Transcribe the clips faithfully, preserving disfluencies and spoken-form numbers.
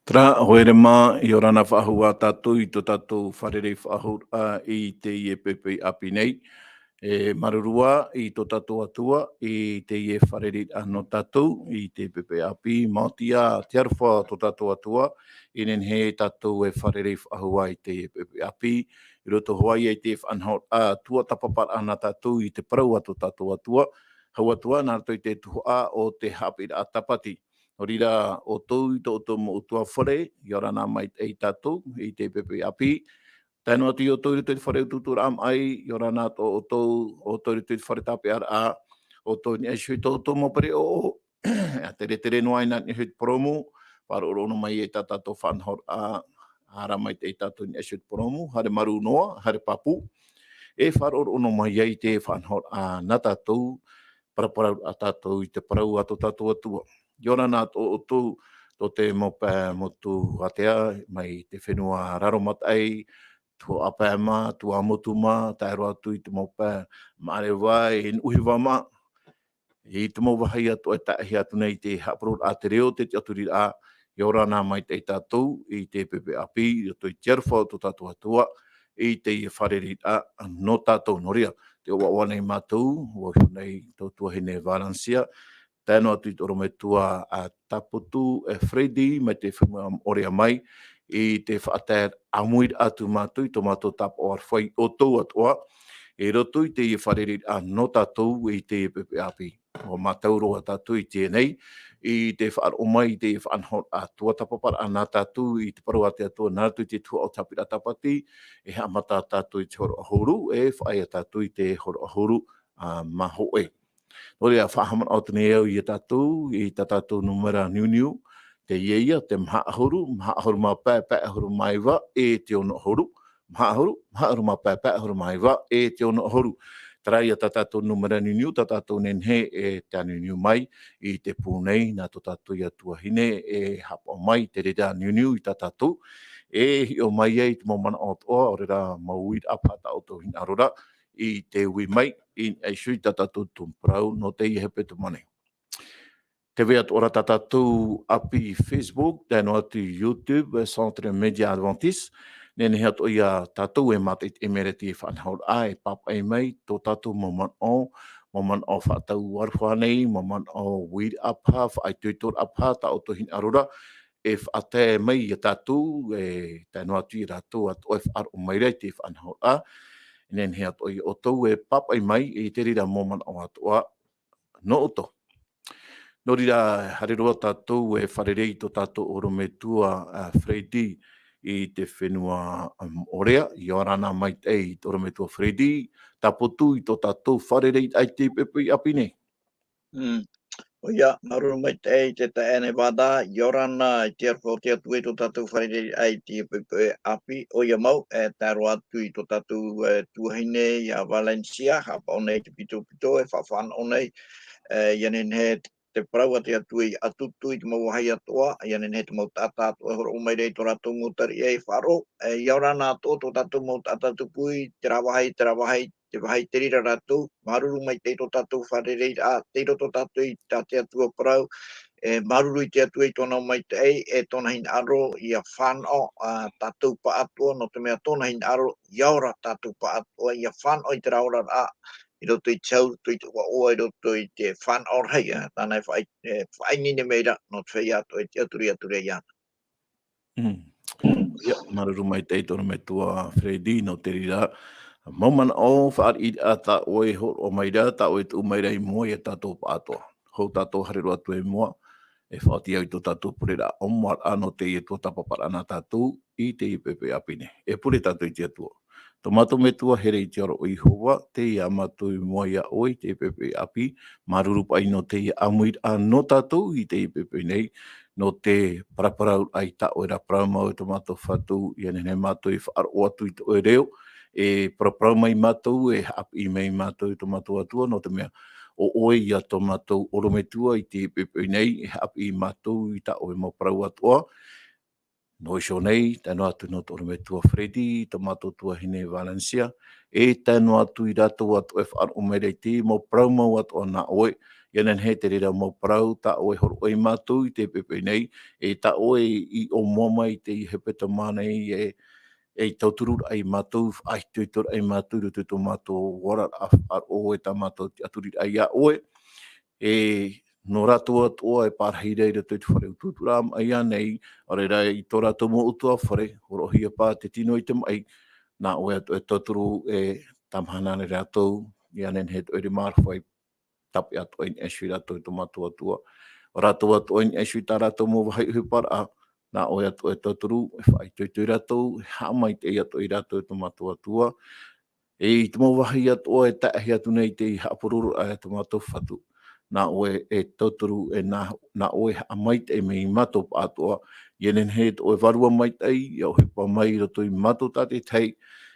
Terā, haere mai, ʻia ora na faʻahou ā tātou i tō tātou fārerei faʻahou i teie poʻipoʻi ʻāpī nei. E māuruuru ā i tō tātou Atua, i teie fārerei nō tātou, i te poʻipoʻi ʻāpī, maoti ā te aroha tō tātou Atua, i nehenehe tātou e fārerei faʻahou i teie poʻipoʻi ʻāpī, i roto hoʻi i te faʻanahoraʻa tuatāpaparaʻa nā tātou i te parau a tō tātou Atua, hau atu ā nā roto i te tuhaʻa o te haʻapiʻiraʻa tāpati. Nō reira, ʻoutou i tō ʻoutou mau ʻutuāfare, ʻia ora na maitaʻi tātou, i te poʻipoʻi ʻāpī. Tae noa atu ia ʻoutou i roto i te fare utuuturaʻa maʻi, ʻia ora na tō ʻoutou, ʻoutou i roto i te fare tāpeʻaraʻa, ʻoutou i niʻa iho i tō ʻoutou mau pereʻoʻo, ʻia tere tere noa i niʻa iho i te purōmu, faʻaroʻo noa mai i tā tātou faʻanahoraʻa, ʻia ora maitaʻi tātou i niʻa iho i te purōmu, haere māuruuru noa, haere pāpū, e faʻaroʻo noa mai ai te faʻanahoraʻa nā tātou, paraparau ā tātou i te parau a tō tātou Atua. ʻIa ora na tō ʻoutou, tō te mau pae motu ātea, mai te fenua Raromataʻi, Tuaʻapae mā, Tuamotu mā, tae roa atu i te mau pae Maʻareva, e Nuʻuhiva mā. I te mau vāhi atoʻa e taʻahi atu nei te haʻapurororaʻa, te reo, te tiʻaturiraʻa, ʻia ora na maitaʻi tātou i te poʻipoʻi ʻāpī, i roto i te aroha o tō tātou Atua, i teie fārereiraʻa nō tātou. Nō reira, tē ʻoaʻoa nei mātou, ʻua iho nei tō tuahine Valencia, tae noa atu i tō ʻorometua a Taputu, e Freddy, mai te fenua Moʻorea mai, i te faʻatae ʻāmuiraʻa atu mātou i tō mātou tāpaʻo aroha ia ʻoutou atoʻa, i roto i teie fārereiraʻa nō tātou i teie poʻipoʻi ʻāpī. ʻUa mātau roa tātou i teie nei, i te faʻaroʻo mai i te faʻanahoraʻa tuatāpaparaʻa nā tātou i te parau a te Atua, nā roto i te tuhaʻa o te haʻapiʻiraʻa tāpati, e haʻamata tātou i te hora ʻahuru, e faʻaea tātou i te hora ʻahuru, ā, mā hōʻē. Nō reira, faʻahaʻamanaʻo atu nei au ia tātou, i tā tātou nūmera niuniu, teie ia, te maha ʻahuru, maha ʻahuru mā pae, pae ʻahuru mā iva, e te ono ʻahuru, maha ʻahuru, maha ʻahuru mā pae, pae ʻahuru mā iva, e te ono ʻahuru. Terā ia tā tātou nūmera niuniu, tā tātou nehenehe e tē niuniu mai i te pū nei, nā tō tātou ia tuahine e haʻapaʻo mai te reira niuniu ia tātou, e hiʻo mai ai te mau manaʻo atoʻa, ʻaore rā mau uiraʻa paha tā ʻoutou hinaʻaro ra, i te ui mai, i niʻa iho i tā tātou tumu parau nō teie hepetoma nei. Tē vai atoʻa ra tā tātou ʻāpī Facebook, tae noa atu YouTube, Centre Média Adventiste, nehenehe atoʻa ia tātou e mātaʻitaʻi mai ra i te faʻanahoraʻa, e pāpaʻi mai tō tātou mau manaʻo, mau manaʻo faʻatau aroha nei, mau manaʻo uiraʻa paha, faʻaitoitoraʻa paha, tā ʻoutou hinaʻaro ra, e faʻatae mai ia tātou, e tae noa atu ia rātou atoʻa e faʻaroʻo mai ra i te faʻanahoraʻa, nehenehe atoʻa ia ʻoutou e pāpaʻi mai i te reira mau manaʻo atoʻa nō ʻoutou. Nō reira, haere roa tātou e fārerei i tō tātou ʻorometua, ā, Freddy i te fenua, um, Moʻorea, ʻia ora na maitaʻi tō ʻorometua Freddy, Taputu i tō tātou fārereiraʻa i te poʻipoʻi ʻāpī nei. Mm. ʻOia, māuruuru maitaʻi i te taeaʻe Nevada, ʻia ora na i te aroha o te Atua i tō tātou fārereiraʻa i te poʻipoʻi ʻāpī, ʻoia mau, e tae roa atu i tō tātou, e, tuahine ia Valencia, haʻapaʻo nei i te pitopito, e faʻafānaʻo nei, e, ʻia nehenehe te parau a te Atua i ʻatutu i te mau vāhi atoʻa, ʻia nehenehe te mau taʻata atoʻa e hōroʻa mai ra i tō rātou mau tariʻa e faʻaroʻo, e, ʻia ora na atoʻa tō tātou mau taʻata tupu i terā vāhi, terā vāhi, te vāhi i te reira rātou, māuruuru maitaʻi i tō tātou fārereiraʻa, tei roto tātou i tā te Atua parau, e, māuruuru i te Atua i tōna maitaʻi, e tōna hinaʻaro, ʻia fānaʻo, ā, tātou pāʻatoʻa, nō te mea tōna hinaʻaro, ʻia ora tātou pāʻatoʻa, ʻia fānaʻo i terā oraraʻa, i roto i te hau, i roto i te ʻoaʻoa, i roto i te fānaʻoraʻa, ā, tāna e faʻai-, e, faʻaineine mai ra, nō te feiā atoʻa e tiʻaturi atu ra iāna. Mm. ʻIa, māuruuru maitaʻi tō ʻorometua Freddy, nō te reira, mau manaʻo, fāriʻiraʻa tā ʻoe e hōroʻa mai ra, tā ʻoe e tuʻu mai ra i mua ia tātou pāʻatoʻa. Hou tātou haere roa atu i mua, e faʻaoti au i tō tātou pureraʻa ʻōmuaraʻa nō teie tuatāpaparaʻa nā tātou i teie poʻipoʻi ʻāpī nei. E pure tātou i te Atua. Tō mātou Metua here i te aro o Iehova, tei iā mātou i mua iā ʻoe i teie poʻipoʻi ʻāpī, māuruuru paʻi nō teie ʻāmuiraʻa nō tātou i teie poʻipoʻi nei, nō te paraparauraʻa i tā ʻoe ra parau mau e tō mātou Fatu, ʻia nehenehe mātou e faʻaroʻo atu i tō ʻoe reo, e paraparau mai mātou, e haʻapiʻi mai mātou i tō mātou Atua, nō te mea, ʻo ʻoe ia tō mātou ʻorometua i teie poʻipoʻi nei, e haʻapiʻi mātou i tā ʻoe mau parau atoʻa, nō iho nei, tae noa atu nō tō ʻorometua Freddy, tō mātou tuahine Valencia, e tae noa atu ia rātou atoʻa e faʻaroʻo mai ra i te mau parau mau atoʻa nā ʻoe, Ia nehenehe te reira mau parau, tā ʻoe e hōroʻa ia mātou i te poʻipoʻi nei, e tā ʻoe i ʻōmua mai i teie hepetoma nei, e, e tauturu ai mātou, faʻaitoito ai mātou i roto i tō mātou oraraʻa faʻaroʻo, e tā mātou tiʻaturiraʻa ia ʻoe. E, nō rātou atoʻa e pārahi ra i roto i te fare utuuturaʻa mai nei, ʻaore rā i tō rātou mau ʻutuāfare, hōroʻahia paʻi te tino i te maʻi, nā ʻoe atoʻa e tauturu, e tāmahana nei rātou, ia nehenehe atoʻa e rima aroha i tāpeʻa atoʻa i niʻa iho ia rātou e tō mātou Atua. ʻO rātou atoʻa i niʻa iho i tā rātou mau vāhi ʻohiparaʻa, nā ʻoe atoʻa e tauturu, e faʻaitoito ia rātou, e haʻamaitaʻi atoʻa ia rātou e tō mātou Atua. E i te mau vāhi atoʻa e tae atu nei i te haʻapurororaʻa a tō mātou Fatu, nā ʻoe e tauturu, e nā, nā ʻoe e haʻamaitaʻi mai ia mātou pāʻatoʻa, ia nehenehe tō ʻoe Vārua Maitaʻi, ia ʻohipa mai i roto ia mātou tātaʻitahi,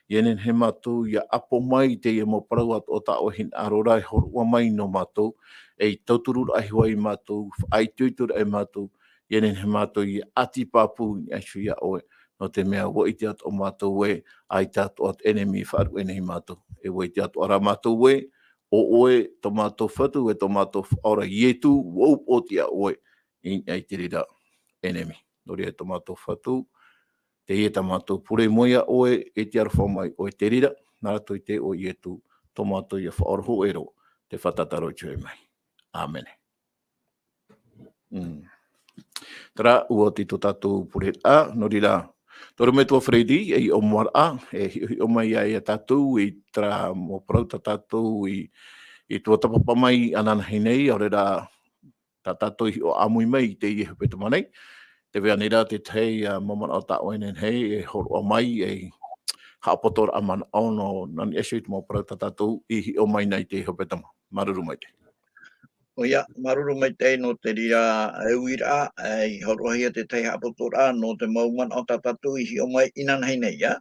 ia nehenehe mātou ia ʻapo mai i teie mau parau atoʻa tā ʻoe e hinaʻaro ra e hōroʻa mai nō mātou, ei tautururaʻa iho ā ia mātou, faʻaitoitoraʻa ia mātou, ia nehenehe mātou ia ʻati pāpū i niʻa iho ia ʻoe, nō te mea ʻua ʻite atoʻa mātou ē, ʻaita atoʻa te ʻenemi e faʻaruʻe nei ia mātou. E ʻua ʻite atoʻa rā mātou ē, ʻo ʻoe tō mātou Fatu, e tō mātou Faʻaora Ietu, ʻua upoʻotiʻa ʻoe i niʻa i te reira ʻenemi. Nō reira tō mātou Fatu, teie tā mātou pure i mua ia ʻoe, e te aroha mai ʻoe i te reira, nā roto i te iʻoa o Ietu, tō mātou ia Faʻaora hōʻē roa, tē fātata roa i te hōʻē mai. ʻĀmene. Mm. Terā, ʻua oti tō tātou pureraʻa, nō reira, tō ʻoe metua Freddy, ei ʻōmuaraʻa, e hiʻohiʻo mai ia, ia tātou, i terā mau parau tā tātou i, i tuatāpapa mai ananahi nei, ʻaore rā, tā tātou i hiʻo ʻāmui mai i teie hepetoma nei. Tē vai nei rā te tahi, ā, mau manaʻo tā ʻoe e nehenehe e hōroʻa mai, ei haʻapotoraʻa manaʻo nō, nā niʻa iho i te mau parau tā tātou i hiʻo mai nei i teie hepetoma. Māuruuru maitaʻi. ʻOia, māuruuru maitaʻi nō te reira, e, uiraʻa, e, i hōroʻahia te tahi haʻapotoraʻa nō te mau manaʻo tā tātou i hiʻo mai inanahi nei, ā.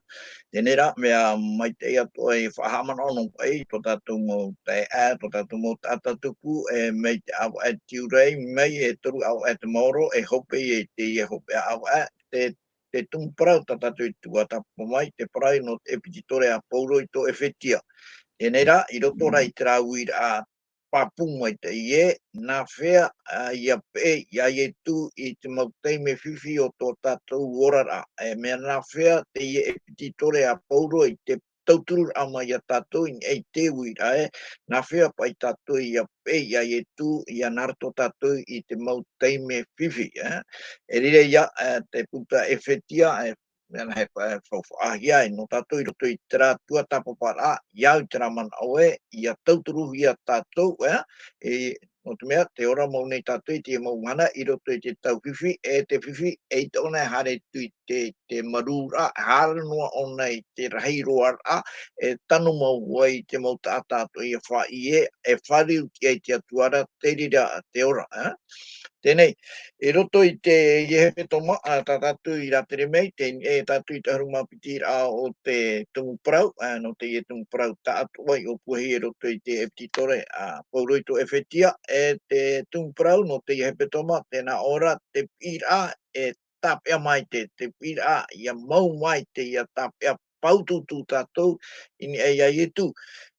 Teie rā, mea maitaʻi atoʻa e faʻahaʻamanaʻo noa paʻi, tō tātou mau taeaʻe, tō tātou mau taʻata tupu, e, mai te ʻāvaʻe Tiurai, mai e toru ʻāvaʻe Tamaoro, e hope i teie hopeʻa ʻāvaʻe, te, te tumu parau tā tātou i tuatāpapa mai, te parau nō te ʻepititore a Paulo i tō ʻEfetia. Teie rā, i roto rā i terā uiraʻa pāpū maitaʻi ē, nā hea, ā, ʻia peʻe ia Ietu i te mau taime fifi o tō tātou oraraʻa. E mea nā hea teie ʻepititore a Paulo i te tautururaʻa mai ia tātou i, i te uiraʻa ē, nā hea paʻi tātou ʻia peʻe ia Ietu, ʻia nā roto tātou i te mau taime fifi, ē. E riro ia, ā, te puta ʻEfetia, e, mea nā hea paʻi e faufaʻahia ai nō tātou i roto i terā tuatāpaparaʻa, ʻia au i terā manaʻo ē, ʻia tauturuhia tātou, ē, e, nō te mea, tē ora mau nei tātou i te mau mahana i roto i te tau fifi, e te fifi, eʻita ʻōna e haere atu i te, te marūraʻa, haere noa ʻōna i te rahi roaraʻa, e tano mau ai te mau taʻata atoʻa ʻia faʻaʻī ē, e fāriu atu ai i te Atua ra, te reira te ora, ē. Teie nei, i roto i teie hepetoma, ā, tā tātou i rātere mai, te, e tātou i te ʻahuru mā piti raʻa o te tumu parau, ā, nō teie tumu parau taʻatoʻa i ʻōpuahia i roto i te ʻepititore a Paulo i tō ʻEfetia, e te tumu parau nō teie hepetoma, tē nā ʻō ra te piʻiraʻa, e tāpeʻa maitaʻi, te piʻiraʻa, ʻia mau maitaʻi, ʻia tāpeʻa pāutuutu tātou i niʻa ia Ietu.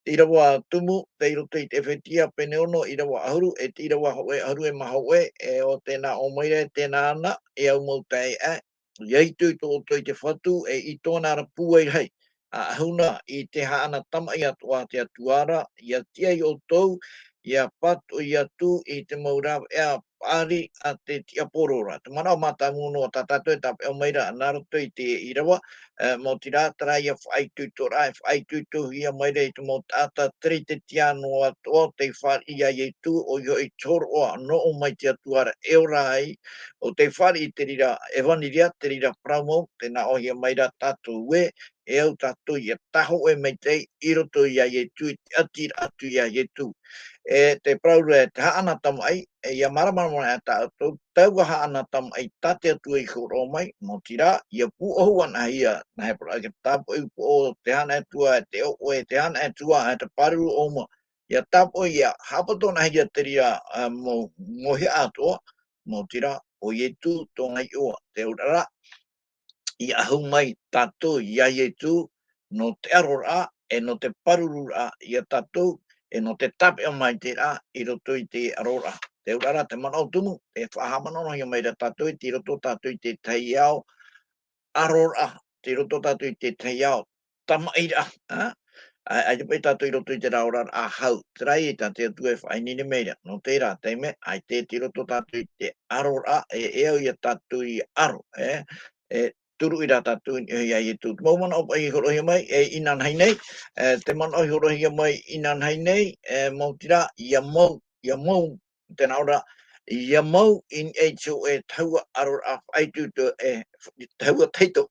Te ʻīrava tumu, tei roto i te ʻEfetia pene ono, ʻīrava ʻahuru, e te ʻīrava hōʻē ʻahuru e mā hōʻē, e ʻo tē nā ʻō mai ra, e tē nā na, e au mau taeaʻe, ʻia itoito ʻoutou i te Fatu, e i tōna ra pūai rahi. ʻA ʻahu na i te haʻana tamaʻi atoʻa a te Atua ra, ʻia tiʻa ia ʻoutou, ʻia pātoʻi atu i te mau rāveʻa paʻari a te tiaporo ra. Te manaʻo mātāmua noa tā tātou e tāpeʻa mai ra, nā roto i te ʻīrava, e, maoti rā, terā ia faʻaitoitoraʻa, e faʻaitoitohia mai ra i te mau taʻata Teretetiano atoʻa, tei fāriʻi ia Ietu, ʻoia hoʻi te hōroʻa nō ʻō mai te Atua ra e ora ai, ʻo tei fāriʻi i te reira ʻevanelia, te reira parau mau, tē nā ʻōhia mai ra tātou ē, e au tātou ʻia tāhōʻē maitaʻi i roto ia Ietu, i te ʻati atu ia Ietu. E te parau ra, e te haʻana tamaʻi, e ʻia māramarama anaʻe tātou, taua haʻana tamaʻi tā te Atua i hōroʻa mai, maoti rā, ʻia pūʻohu anaʻe ia, nā hea parau, te tāpoʻi upoʻo o te haʻana Atua, e te ʻoʻe, e te haʻana Atua, e te pāruru ʻōuma, ʻia tāpoʻi ia, haʻapoto anaʻe ia te reira, ā, mau, mau hiʻa atoʻa, maoti rā, ʻo Ietu tōna iʻoa, te auraʻa ra, ʻia ʻahu mai tātou ia Ietu, nō te ʻaroraʻa, e nō te pārururaʻa ia tātou, e nō te tāpeʻa maitaʻi ra i roto i te aroraʻa. Te auraʻa, te manaʻo tumu, e faʻahaʻamanaʻohia mai ra tātou, i te, i roto tātou i te tahi ao aroraʻa, te, i roto tātou i te tahi ao tamaʻiraʻa, ā? ʻAi, ʻaita paʻi tātou i roto i te oraraʻa hau, terā ia tā te Atua e faʻaineine mai ra. Nō terā taime, ʻaita e tei roto tātou i te aroraʻa, e, e au ia tātou i aro, e, e, turuʻi ra tātou i niʻa iā Ietu. Te mau manaʻo paʻi i hōroʻahia mai, e, inanahi nei, e, te manaʻo i hōroʻahia mai inanahi nei, e, maoti rā, ʻia mau, ʻia mau, tē nā ʻō ra, ʻia mau i niʻa i te hōʻē tahua aroraʻa faʻaitoito, e, tahua tahito,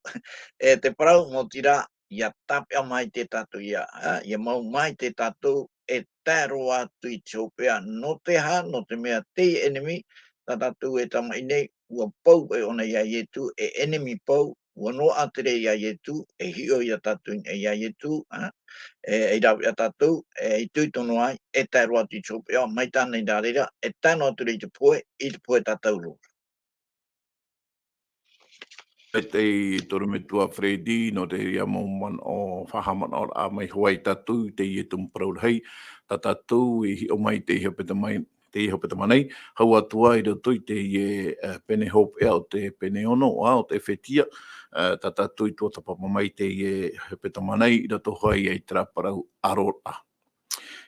e, te parau, maoti rā, ʻia tāpeʻa maitaʻi tātou ia, ā, ʻia mau maitaʻi tātou e tae roa atu i te hopeʻa, nō te aha, nō te mea teie ʻenemi, tā tātou e tamaʻi nei, ʻua pau paʻi ʻōna iā Ietu, e ʻenemi pau, ʻua noaʻa terā iā Ietu, e hiʻo ia tātou i niʻa iā Ietu, ā, e, e rave ā tātou, e, itoito noa ai, e tae roa atu i te hopeʻa, mai tāna i rā reira, e tae noa atu ra i te pohe, i te pohe tātauro. E te tō ʻorometua Freddy, nō te reira mau manaʻo, faʻahaʻamanaʻoraʻa mai hoʻi tātou, i teie tumu parau rahi, tā tātou i hiʻo mai i teie hepetoma, teie hepetoma nei, hau atu ā i roto i teie, e, pene hopeʻa o te pene ono, ā, o te Efetia, e, tā tātou i tuatāpapa mai i teie hepetoma nei, i roto hoʻi i terā parau aroraʻa.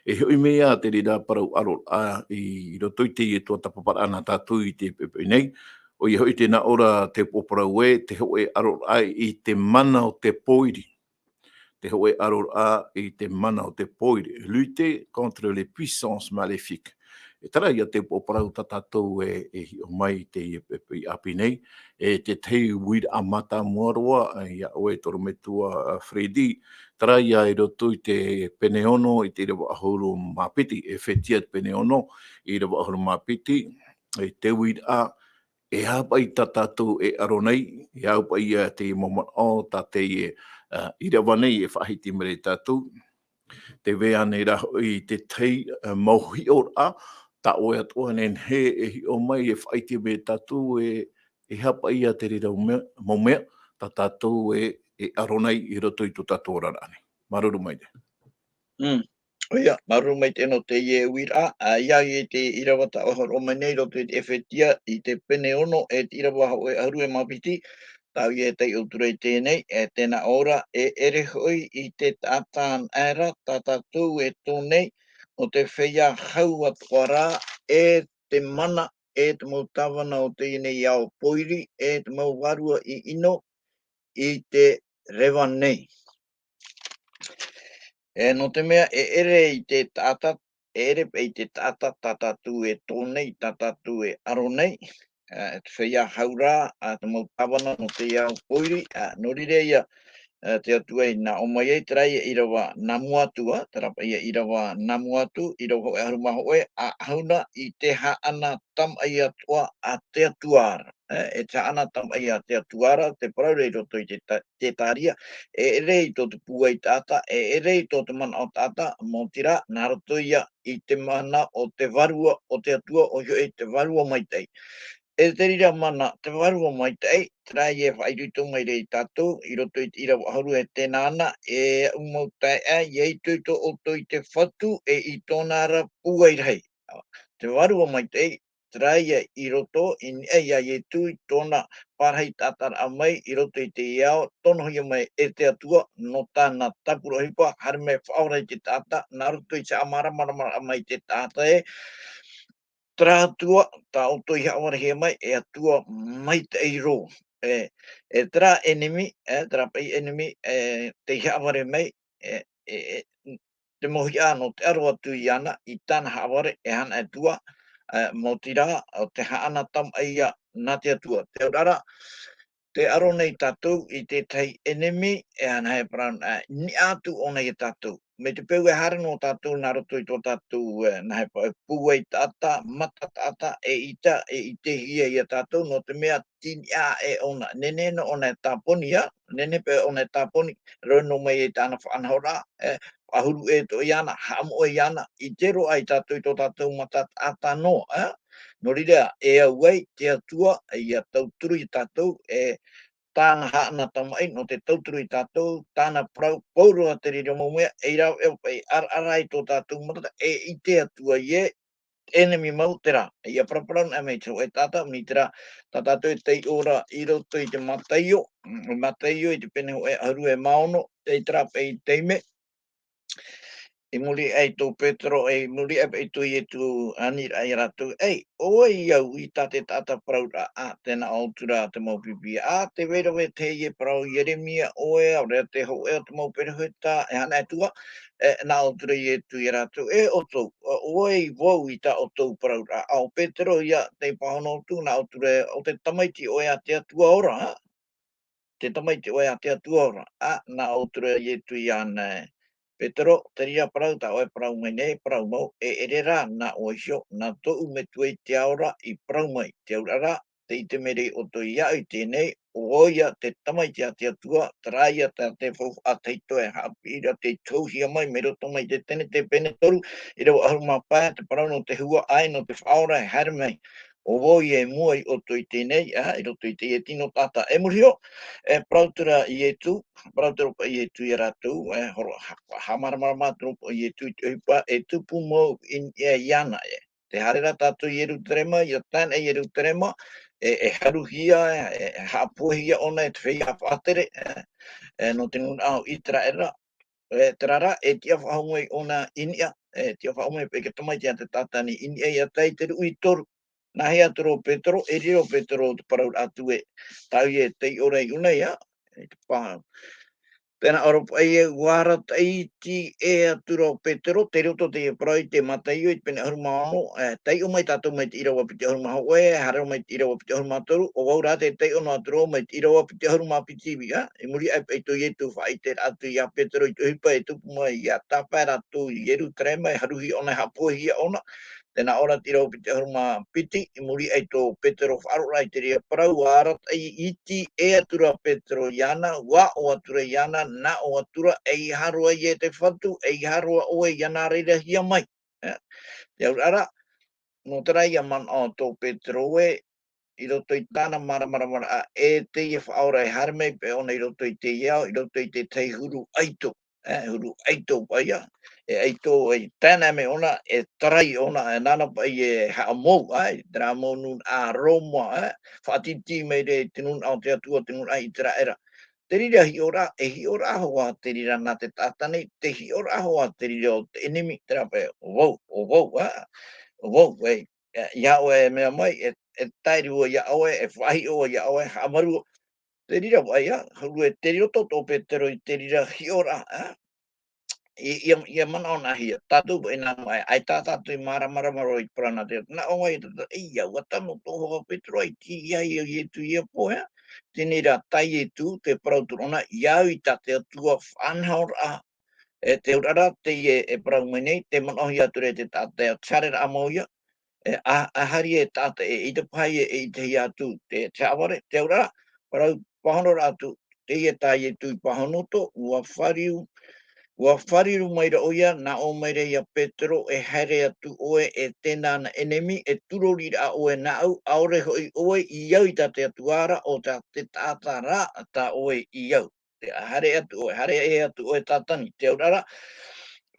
E hoʻi mai ā te reira parau aroraʻa i roto i teie tuatāpaparaʻa nā tātou i teie poʻipoʻi nei, ʻoia hoʻi tē nā ʻō ra te upoʻo parau ē, te hōʻē aroraʻa i te mana o te pōiri. Te hōʻē aroraʻa i te mana o te pōiri. Lutter contre les puissances maléfiques. E terā ia te upoʻo parau tā tātou e, e hiʻo mai i teie poʻipoʻi ʻāpī nei, e te tahi uiraʻa mātāmua roa, e, iā ʻoe tō ʻorometua, a, Freddy, terā ia i roto i te pene ono, i te ʻīrava ʻahuru mā piti, Efetia pene ono, ʻīrava ʻahuru mā piti, e te uiraʻa, e aha paʻi tā tātou e aro nei, e au paʻi ia te mau manaʻo, tā teie, a, ʻīrava nei e faʻahiti mai ra ia tātou, tē vai ānei ra hoʻi te tahi, a, mau hiʻoraʻa, tā ʻoe atoʻa e nehenehe e hiʻo mai e faʻaʻite mai ia tātou e, e aha paʻi ia te reira mau mea, mau mea, tā tātou e, e aro nei i roto i tō tātou oraraʻa nei. Māuruuru maitaʻi. Mm. ʻOia, māuruuru maitaʻi nō teie uiraʻa, a, ʻia au i te ʻīrava tā ʻoe e hōroʻa mai nei i roto i te Efetia, i te pene ono, e te ʻīrava hōʻē ʻahuru e mā piti, tāʻu ia e taiʻo atu ra i teie nei, e tē nā ʻō ra, e ʻere hoʻi i te taʻata anaʻe ra tā tātou e tō nei, nō te feiā hau atoʻa rā, e te mana, e te mau tāvana o teie nei ao pōiri, e te mau vārua ʻiʻino i te reva nei. E, nō te mea e ʻere i te taʻata, e ʻere paʻi i te taʻata tā tātou e tō nei, tā tātou e aro nei, e, e te feiā hau ra, a, te mau tāvana nō te ao pōiri, a, nō reira ia, e, te Atua i nā ʻō mai ai, terā ia ʻīrava nā mua atu, a, terā paʻi ia ʻīrava nā mua atu, ʻīrava hōʻē ʻahuru mā hōʻē, a, ʻahu na i te haʻana tamaʻi atoʻa a te Atua ra. E, e te haʻana tamaʻi a te Atua ra, te parau ra i roto i te ta-, te tāria, e ʻere i tō te pūai taʻata, e ʻere i tō te manaʻo taʻata, maoti rā, nā roto ia i te mana o te Vārua o te Atua, ʻoia hoʻi te Vārua Maitaʻi. E te reira mana, te Vārua Maitaʻi, terā ia e faʻaitoito mai ra ia tātou, i roto i te ʻīrava ʻahuru e tē nā na, e aʻu mau taeaʻe, ʻia itoito ʻoutou i te Fatu, e i tōna ra pūai rahi. Te Vārua Maitaʻi, terā ia i roto, i niʻa iā Ietu, i tōna parahi taʻata raʻa mai, i roto i te ao, tonohia mai e te Atua, nō tāna tāpura ʻohipa, haere mai faʻaora i te taʻata, nā roto i te haʻamāramarama mai te taʻata ē, terā Atua, tā ʻoutou i haʻavarehia mai, e Atua maitaʻi roa. E, e terā ʻenemi, e, terā paʻi ʻenemi, e, tei haʻavare mai, e, e, e, te mau hiʻa nō te aro atu iāna, i tāna haʻavare, e hana e tua, e, maoti rā, ʻo te haʻana tamaʻi ia nā te Atua. Te auraʻa, tē aro nei tātou i te tahi ʻenemi, e ana e parau, e, niʻa atu ʻōna ia tātou. Mai te peu e haere noa tātou nā roto i tō tātou, e, nā he pa-, pūai taʻata, mata taʻata, e ʻita, e ʻitehia ia tātou, nō te mea tini aʻe ʻōna, nehenehe nō ʻōna e tāponi, ā, nehenehe paʻi ʻōna e tāponi, rave noa mai ai tāna faʻanahoraʻa, e, faʻahuru ʻē atoʻa iāna, haʻamoʻe iāna, ʻite roa ai tātou i tō tātou mata taʻata noa, ā. Nō reira, e au ai te Atua, ʻia tauturu ia tātou, e, tāna haʻana tamaʻi, nō te tauturu ia tātou, tāna parau, pauroa te reira mau mea, ei rāveʻa paʻi, ʻaraʻara i tō tātou mata, e ʻite atu ai ē, ʻenemi mau terā. Ia paraparau anaʻe mai te hōʻē taʻata, mai terā, tā tātou e taiʻo ra i roto i te Mataio, mm, Mataio i te pene hōʻē ʻahuru e mā ono, tei terā paʻi taime, i muri aʻe i tō Petero, i muri aʻe paʻi tō Ietu aniraʻa ia rātou, ei, ʻo vai au i tā te taʻata parauraʻa, ā, tē nā ʻō atu ra te mau pipi, ā, tē vai ra vau e te hōʻē parau Ieremia ʻoe, ʻaore rā te hōʻē o te mau perofeta, e aha atu ā, e, nā ʻō atu ra Ietu ia rātou, e ʻoutou, ā, ʻo vai vau i tā ʻoutou parauraʻa, ā, ʻo Petero ia tei pāhono atu, nā ʻō atu ra, ʻo te tamaiti ʻoe a te Atua ora, ā, te tamaiti ʻoe a te Atua ora. Ā, nā ʻō atu ra Ietu iāna ē, Petero, te reira parau tā ʻoe e parau mai nei, parau mau, e ʻere rā nā ʻoe iho, nā tōʻu Metua i te ao ra i parau mai. Te auraʻa rā, tē ʻite mai ra ʻoutou iāʻu i teie nei, ʻo ia te tamaiti a te Atua, terā ia tā te faufaʻa tahito e haʻapiʻi ra tei tohuhia mai, mai roto mai te Tenete pene toru, ʻīrava ʻahuru mā pae, te parau nō te huaʻai, nō te Faʻaora e haere mai. ʻO vau ia i mua ia ʻoutou i teie nei, ā, i roto i teie tino taʻata. E muri iho, e parau atu ra Ietu, parau atu ra paʻi Ietu ia rātou, e horo, ha-, haʻamāramarama atu ra paʻi Ietu i te ʻohipa, e tupu mau i niʻa iāna ē. Tē haere ra tātou i Ierutarema, ia tae anaʻe i Ierutarema, e, e haruhia, e, e haʻapohehia ʻōna e te feiā faʻatere, e, e, nō te nūnaʻa o ʻĪteraʻera, e, terā rā, e tiʻa faʻahou mai ʻōna i niʻa, e tiʻa faʻahou mai paʻi te tamaiti a te taʻata nei i niʻa ia tae i te ruʻi toru. Nāhea atu ra ʻo Petero, e riro Petero te parauraʻa atu ē, tāʻu ia e taiʻo ra iʻō nei, ā, e te pā-, tē nā ʻō ra paʻi ē, ʻua arataʻi iti ʻē atu ra ʻo Petero, tei roto teie parau i te Mataio i te pene ʻahuru mā ono, e, taiʻo mai tātou mai te ʻīrava piti ʻahuru mā hōʻē, haere mai te ʻīrava piti ʻahuru mā toru, ʻo vau rā tē taiʻo noa atu ra mai te ʻīrava piti ʻahuru mā piti vau, ā, i muri aʻe paʻi tō Ietu faʻaʻite atu ia Petero i te ʻohipa e tupu mai, ʻia tāpae rātou i Ierutarema, e haruhia ʻōna, e haʻapohehia ʻōna, tē nā ʻō ra te ʻīrava piti ʻahuru mā piti, i muri aʻe i tō Petero faʻaroʻo ra i te reira parau, ʻua arataʻi iti ʻē atu ra Petero iāna, ʻua ʻō atu ra iāna, nā ʻō atu ra, ʻeiaha roa ia e te Fatu, ʻeiaha roa ʻoe ʻia nā reira hia mai. E, te auraʻa rā, nō terā ia manaʻo tō Petero ē, i roto i tāna māramarama ra, e teie Faʻaora e haere mai paʻi ʻōna i roto i teie ao, i roto i te tahi huru ʻaito, e, huru ʻaito paʻi ā, e ʻaito, e tae anaʻe mai ʻōna, e tarai ʻōna, e nāna paʻi e haʻamou, ā, i terā mau nūnaʻa Roma, e, faʻatītī mai ra i te nūnaʻa o te Atua, te nūnaʻa ʻĪteraʻera. Te reira hiʻoraʻa, e hiʻoraʻa hoʻi te reira nā te taʻata nei, te hiʻoraʻa hoʻi te reira o te ʻenemi, terā paʻi, ʻo vau, ʻo vau, ā, ʻo vau, e, e, ia ʻoe e mea mai, e, e tae roa ia ʻoe, e faʻahiʻo ia ʻoe, haʻamaru. Te reira paʻi ā, huru e te reira tō, tō Petero i te reira hiʻoraʻa, ā, i, ia, ia manaʻo nā hea, tātou paʻi nā mua, ʻaita tātou i māramarama roa i te parau nā te, nā ʻō mai tātou, ei, ʻua tano tō hoa Petero, ʻaita i ʻite ia Ietu ia pō, ā. Teie rā tā Ietu, te parau atu ra ʻōna, ia au i tā te Atua faʻanahoraʻa, e te auraʻa rā, teie e parau mai nei, tē manaʻohia atu ra e te taʻata e ʻo te haereraʻa mau ia, e, a, a haere e taʻata e, i te pae e, e ʻitehia atu te, te haʻavare, te auraʻa rā, parau, pāhono ra atu, teie tā Ietu i pāhono atu, ʻua fāriu, ʻua fāriu mai ra ʻoia, nā ʻō mai ra ia Petero, e haere atu ʻoe, e tē nā na ʻenemi, e tūrori ra ʻoe nāʻu, ʻaore hoʻi ʻoe i au i tā te Atua ra, ʻo tā te taʻata rā, tā ʻoe i au. Te haere atu ʻoe, haere ʻē atu ʻoe Tātani, te auraʻa rā,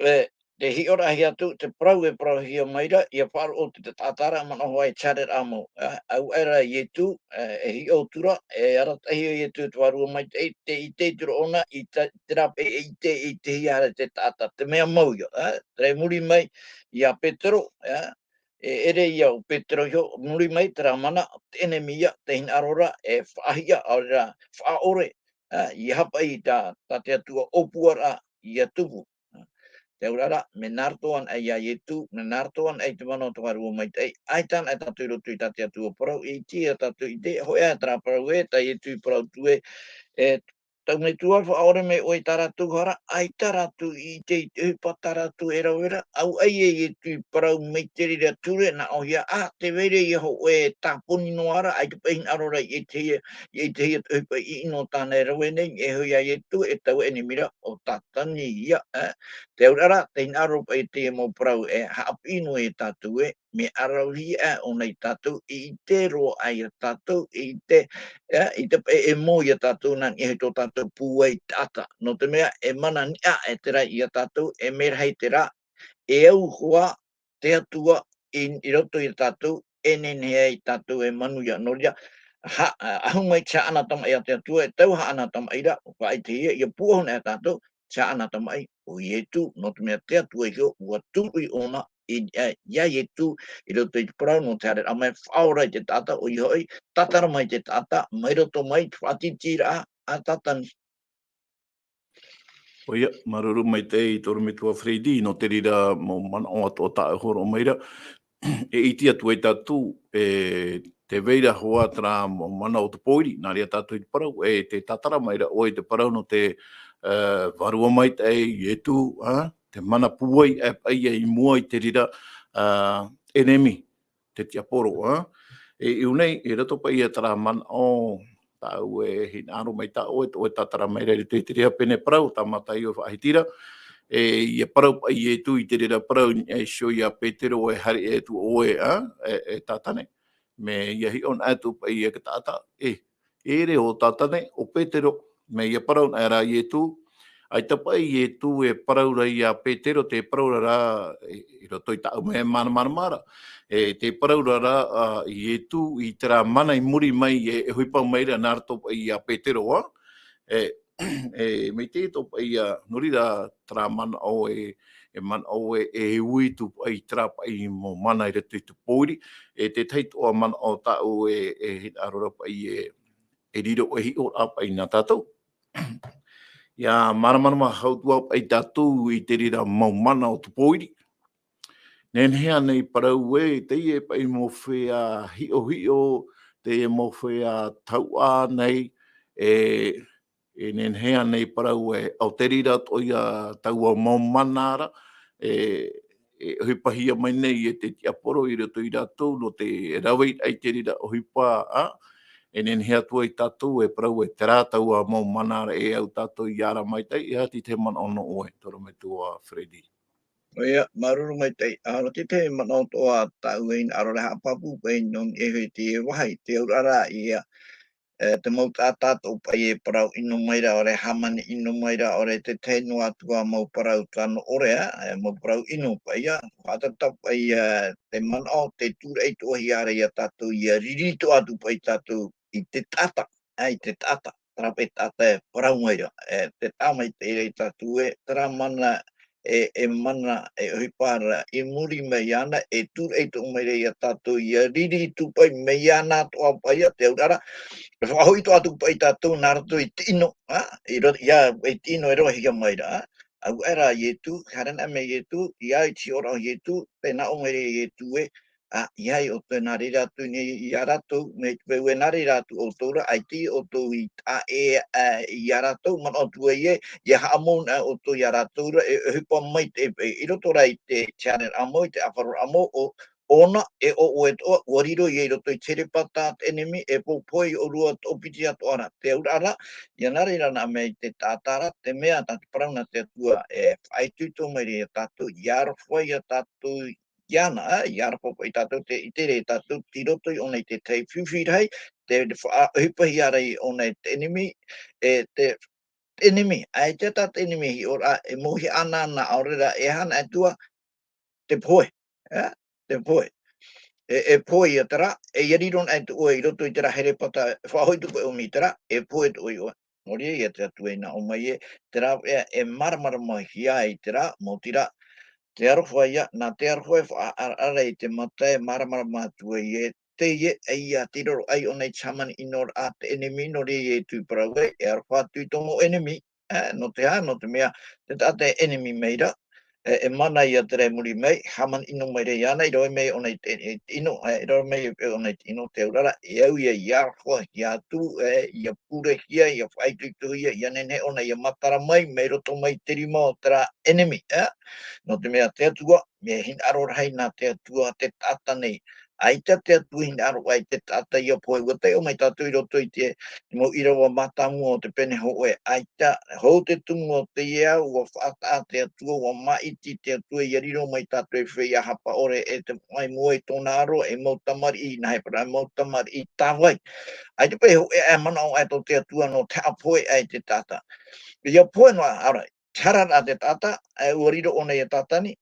e, te hiʻoraʻahia atu, te parau e parauhia mai ra, ʻia faʻaroʻo te, te taʻata ra, manaʻo hoʻi e te haereraʻa mau, ā, auaʻe ra Ietu, e, e hiʻo atu ra, e arataʻi ia Ietu te Vārua Maitaʻi, tē ʻite atu ra ʻōna, i te, terā paʻi e ʻite, e ʻitehia ra te taʻata, te mea mau ia, ā, terā i muri mai ia Petero, ā, e ʻere ia ʻo Petero iho, muri mai terā mana, te ʻenemi ia, tē hinaʻaro ra, e faʻahiʻa, ʻaore rā, faʻaʻore, ā, ʻia haʻapaʻo i tā, tā te Atua ʻōpuaraʻa, ʻia tupu. Te auraʻa rā, mea nā roto anaʻe ia Ietu, mea nā roto anaʻe i te mana o te Vārua Maitaʻi, ʻaita anaʻe tātou i roto i tā te Atua parau, e ʻite ia tātou i te, hōʻē ā terā parau ē, tā Ietu i parau atu ē, e, tau Metua, faʻaʻore mai ʻoe i tā rātou hara, ʻaita rātou i ʻite i te ʻohipa tā rātou e rave ra, auaʻe ia Ietu i parau mai te reira ture, nā ʻōhia, ā, tē vai ra ia hōʻē tāponi noa ra, ʻaita paʻi hinaʻaro ra i ʻitehia, i ʻitehia te ʻohipa ʻino tāna e rave nei, e hoʻi ia Ietu, e taua ʻenemi ra, ʻo Tātani ia, ā. Te auraʻa rā, tē hinaʻaro paʻi teie mau parau e haʻapiʻi noa ia tātou ē, mea ʻaravihi aʻe ʻōna ia tātou, e ʻite roa aʻe ia tātou, e ʻite, ʻe, i te paʻi e mau ia tātou nā niʻa i tō tātou pūai taʻata. Nō te mea, e mana niʻa aʻe terā ia tātou, e mea rahi terā, e au hoʻi te Atua i, i roto ia tātou, e nehenehe ai tātou e manuia. Nō reira, ha-, ahu mai te haʻana tamaʻi a te Atua, e taua haʻana tamaʻi ra, ʻua faʻaʻitehia, ʻia pūʻohu na ia tātou, te haʻana tamaʻi, ʻo Ietu, nō te mea te Atua iho, ʻua tūruʻi ʻōna, i, e, ia Ietu, i roto i te parau, nō te haereraʻa mai, faʻaora i te taʻata, ʻoia hoʻi, tātara mai te taʻata, mai roto mai, te faʻatītīraʻa, a Tātane. ʻOia, māuruuru maitaʻi i te ʻorometua Freddy, nō te reira mau manaʻo atoʻa tā ʻoe i hōroʻa mai ra. E ʻite atu ai tātou, e tē vai ra hoʻi terā mau mana o te pōiri, nā reira tātou i te parau, e tē tātara mai ra ʻoe i te parau nō te, e, Vārua Maitaʻi, Ietu, ā, te mana pūai, e, paʻi i mua i te reira, ā, ʻenemi, te tiaporo, ā. E, i ʻō nei, i roto paʻi ia terā manaʻo, tāʻu e hinaʻaro mai tā ʻoe, ʻoe tātara mai ra i te, te reira pene parau, tāmata ʻoe faʻahiti ra. E, ʻia parau paʻi Ietu i te reira parau, e, ʻia ʻite ʻoe ia Petero e haere atu ʻoe, ā, e, e Tātane. Mea ʻia hiʻo na atu paʻi ia te taʻata, e, ʻere ʻo Tātane, ʻo Petero, mea ʻia parau na ra Ietu, ʻaita paʻi Ietu e parau ra ia Petero, tē parau ra ra, e, i roto i tāʻu mau māramarama ra, e, tē parau ra ra, ā, Ietu i terā mana i muri mai, e, e ʻohipa mai ra nā roto paʻi ia Petero, ā, e, e, mai te to paʻi ia, nō reira terā manaʻo e, e manaʻo e, e ui atu paʻi terā paʻi mau mana i roto i te pōiri, e tētahi atoʻa manaʻo tāʻu e, e hinaʻaro ra paʻi e, e riro e hiʻoraʻa paʻi nā tātou. ʻIa māramarama hau atu paʻi tātou i te reira mau mana o te pōiri. Nehenehe ānei parau ē, teie paʻi mau feiā hiʻohiʻo, teie mau feiā tauʻa nei, e, e nehenehe ānei parau ē, ʻo te reira atoʻa ia taua mau mana ra, e, e ʻohipahia mai nei e te tiaporo i roto ia rātou, nō te rave i te reira ʻohipa, ā, e nehenehe atu ai tātou e parau ē, terā taua mau mana ra e au tātou ʻia ara maitaʻi, e aha te tahi manaʻo nō ʻoe, te ʻorometua Freddy. ʻOia, māuruuru maitaʻi. Ā, nō te tahi manaʻo atoʻa tāʻu e hinaʻaro ra e haʻapāpū paʻi nō niʻa i te vāhi, te auraʻa ra ia, e, te mau taʻata atoʻa paʻi e parau ʻino mai ra, ʻaore e hāmani ʻino mai ra, ʻaore e tētahi noa atu ā mau parau tano ʻore, ā, e, mau parau ʻino paʻi ā, faʻatātā paʻi ā, te manaʻo, tē tūraʻi atoʻahia ra ia tātou, ʻia riri atoʻa atu paʻi tātou i te taʻata, ā, i te taʻata, terā paʻi taʻata e parau mai ra, e, tē taʻa mai te reira ia tātou ē, terā mana, e, e mana, e ʻohipa ra, i muri mai iāna, e tūraʻi atoʻa mai ra ia tātou, ʻia riri atu paʻi mai iāna atoʻa paʻi ā, te auraʻa ra, e faʻahoʻi atoʻa atu paʻi tātou nā roto i te ʻino, ā, i ro-, ʻia, i te ʻino e ravehia mai ra, ā. Auaʻe rā Ietu, haere na mai Ietu, ʻia ʻite ʻoia ra Ietu, tē nā ʻō mai ra Ietu ē, ā, ʻeiaha ʻoutou e nā reira atu nei ia rātou, mai te peu e nā reira atu ʻoutou ra, ʻaita ʻoutou i taʻa ʻē, ā, ia rātou, manaʻo atu ai ē, ʻia haʻamou na ʻoutou ia rātou ra, e, e ʻohipa maitaʻi, e, i roto rā i te, te haereraʻa mau, i te ʻāfaroraʻa mau, ʻo, ʻōna, e ʻo ʻoe atoʻa, ʻua riro ia i roto i te herepata a te ʻenemi, e poʻipoʻi ʻōrua toʻopiti atoʻa ra, te auraʻa ra, ʻia nā reira na mai te taʻata ra, te mea tā te parau nā te Atua, e faʻaitoito mai ra ia tātou, ʻia aroha ia tātou, iāna, ā, ʻia aroha paʻi tātou, tē ʻite ra tātou, tei roto i ʻōna i te tahi fifi rahi, te faʻaʻohipahia ra i ʻōna e te ʻenemi, e te, te ʻenemi, ʻaita tā te ʻenemi e hiʻo ra, e mauhaʻa anaana, ʻaore rā, e aha na atu ā, te pohe, ā, te pohe. E, e pohe ia terā, e ʻia riro na atu ʻoe i roto i terā herepata, e faʻahoʻi atu paʻi ʻoe mai terā, e pohe atu ʻoe. Nō reira ia te Atua i nā ʻō mai ē, terā paʻi ā e māramaramahia ai terā, maoti rā, te aroha ia, nā te aroha e faʻaʻaraʻara i te mata e māramarama atu ai ē, teie, ʻeiaha tei raro aʻe ʻōna i te hāmani ʻino ra a te ʻenemi, nō reira Ietu i parau ē, e aroha atu i tō mau ʻenemi, ā, nō te aha, nō te mea, te taʻata e ʻenemi mai ra, e, e mana ia terā i muri mai, hāmani ʻino mai ra iāna, i rave mai ʻōna i te, i te ʻino, e, i rave mai ʻōna i te ʻino, te auraʻa ra, e au ia ʻia arohahia atu, e, ʻia purehia, ʻia faʻaitoitohia, ʻia nehenehe ʻōna ʻia matara mai, mai roto mai te rima o terā ʻenemi, ā. Nō te mea te Atua, mea hinaʻaro rahi nā te Atua te taʻata nei. ʻAita te Atua i hinaʻaro ai te taʻata ia pohe, ʻua taiʻo mai tātou i roto i te mau ʻīrava mātāmua o te pene hōʻē. ʻAita, hou te tumu o teie ao, ʻua faʻataʻa te Atua, ʻua māʻiti te Atua, ʻia riro mai tātou e feiā hapa ʻore, e te maʻi mua i tōna aro, e mau tamariʻi nā hepera, e mau tamariʻi tāvai. ʻAita paʻi e hōʻē aʻe manaʻo aʻe tō te Atua nō te haʻapohe aʻe te taʻata. ʻIa pohe noa, ʻaore, te hara ra te taʻata, e, ʻua riro ʻōna ia Tātani,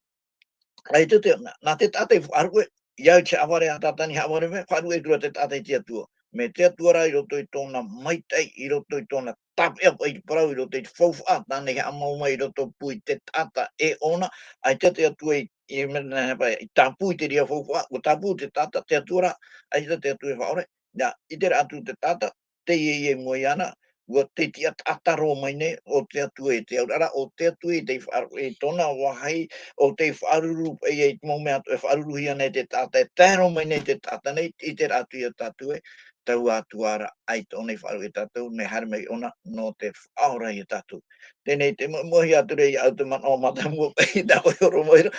ʻaita te, nā, nā te taʻata i faʻaruʻe, ʻia au i te haʻavare a Tātani, haʻavare mai, faʻaruʻe atu ra te taʻata i te Atua. Mai te Atua rā i roto i tōna maitaʻi, i roto i tōna tāpeʻa paʻi i te parau, i roto i te faufaʻa, tāna i haʻamau mai i roto pū i te taʻata e ʻōna, ʻaita te Atua i, i mea nā, nā, i tāpū i te reira faufaʻa, ʻua tāpū te taʻata, te Atua rā, ʻaita te Atua e faʻaʻore. Nā, i terā atu te taʻata, teie ia i mua iāna, ʻua te tiʻa taʻata roa mai nei, ʻo te Atua i te auraʻa ra, ʻo te Atua i tei faʻaruʻe i tōna vāhi, ʻo tei faʻaruru, e, i te mau mea atoʻa e faʻaruruhia nei te taʻata, e tae roa mai nei te taʻata nei, i terā atu ia tātou e, taua Atua ra, ʻaita ʻōna i faʻaruʻe ia tātou, mea haere mai ʻōna, nō te faʻaora ia tātou. Teie nei te mau, mau hia atu ra ia au te manaʻo mātāmua paʻi, nā ʻoe i horo mai ra,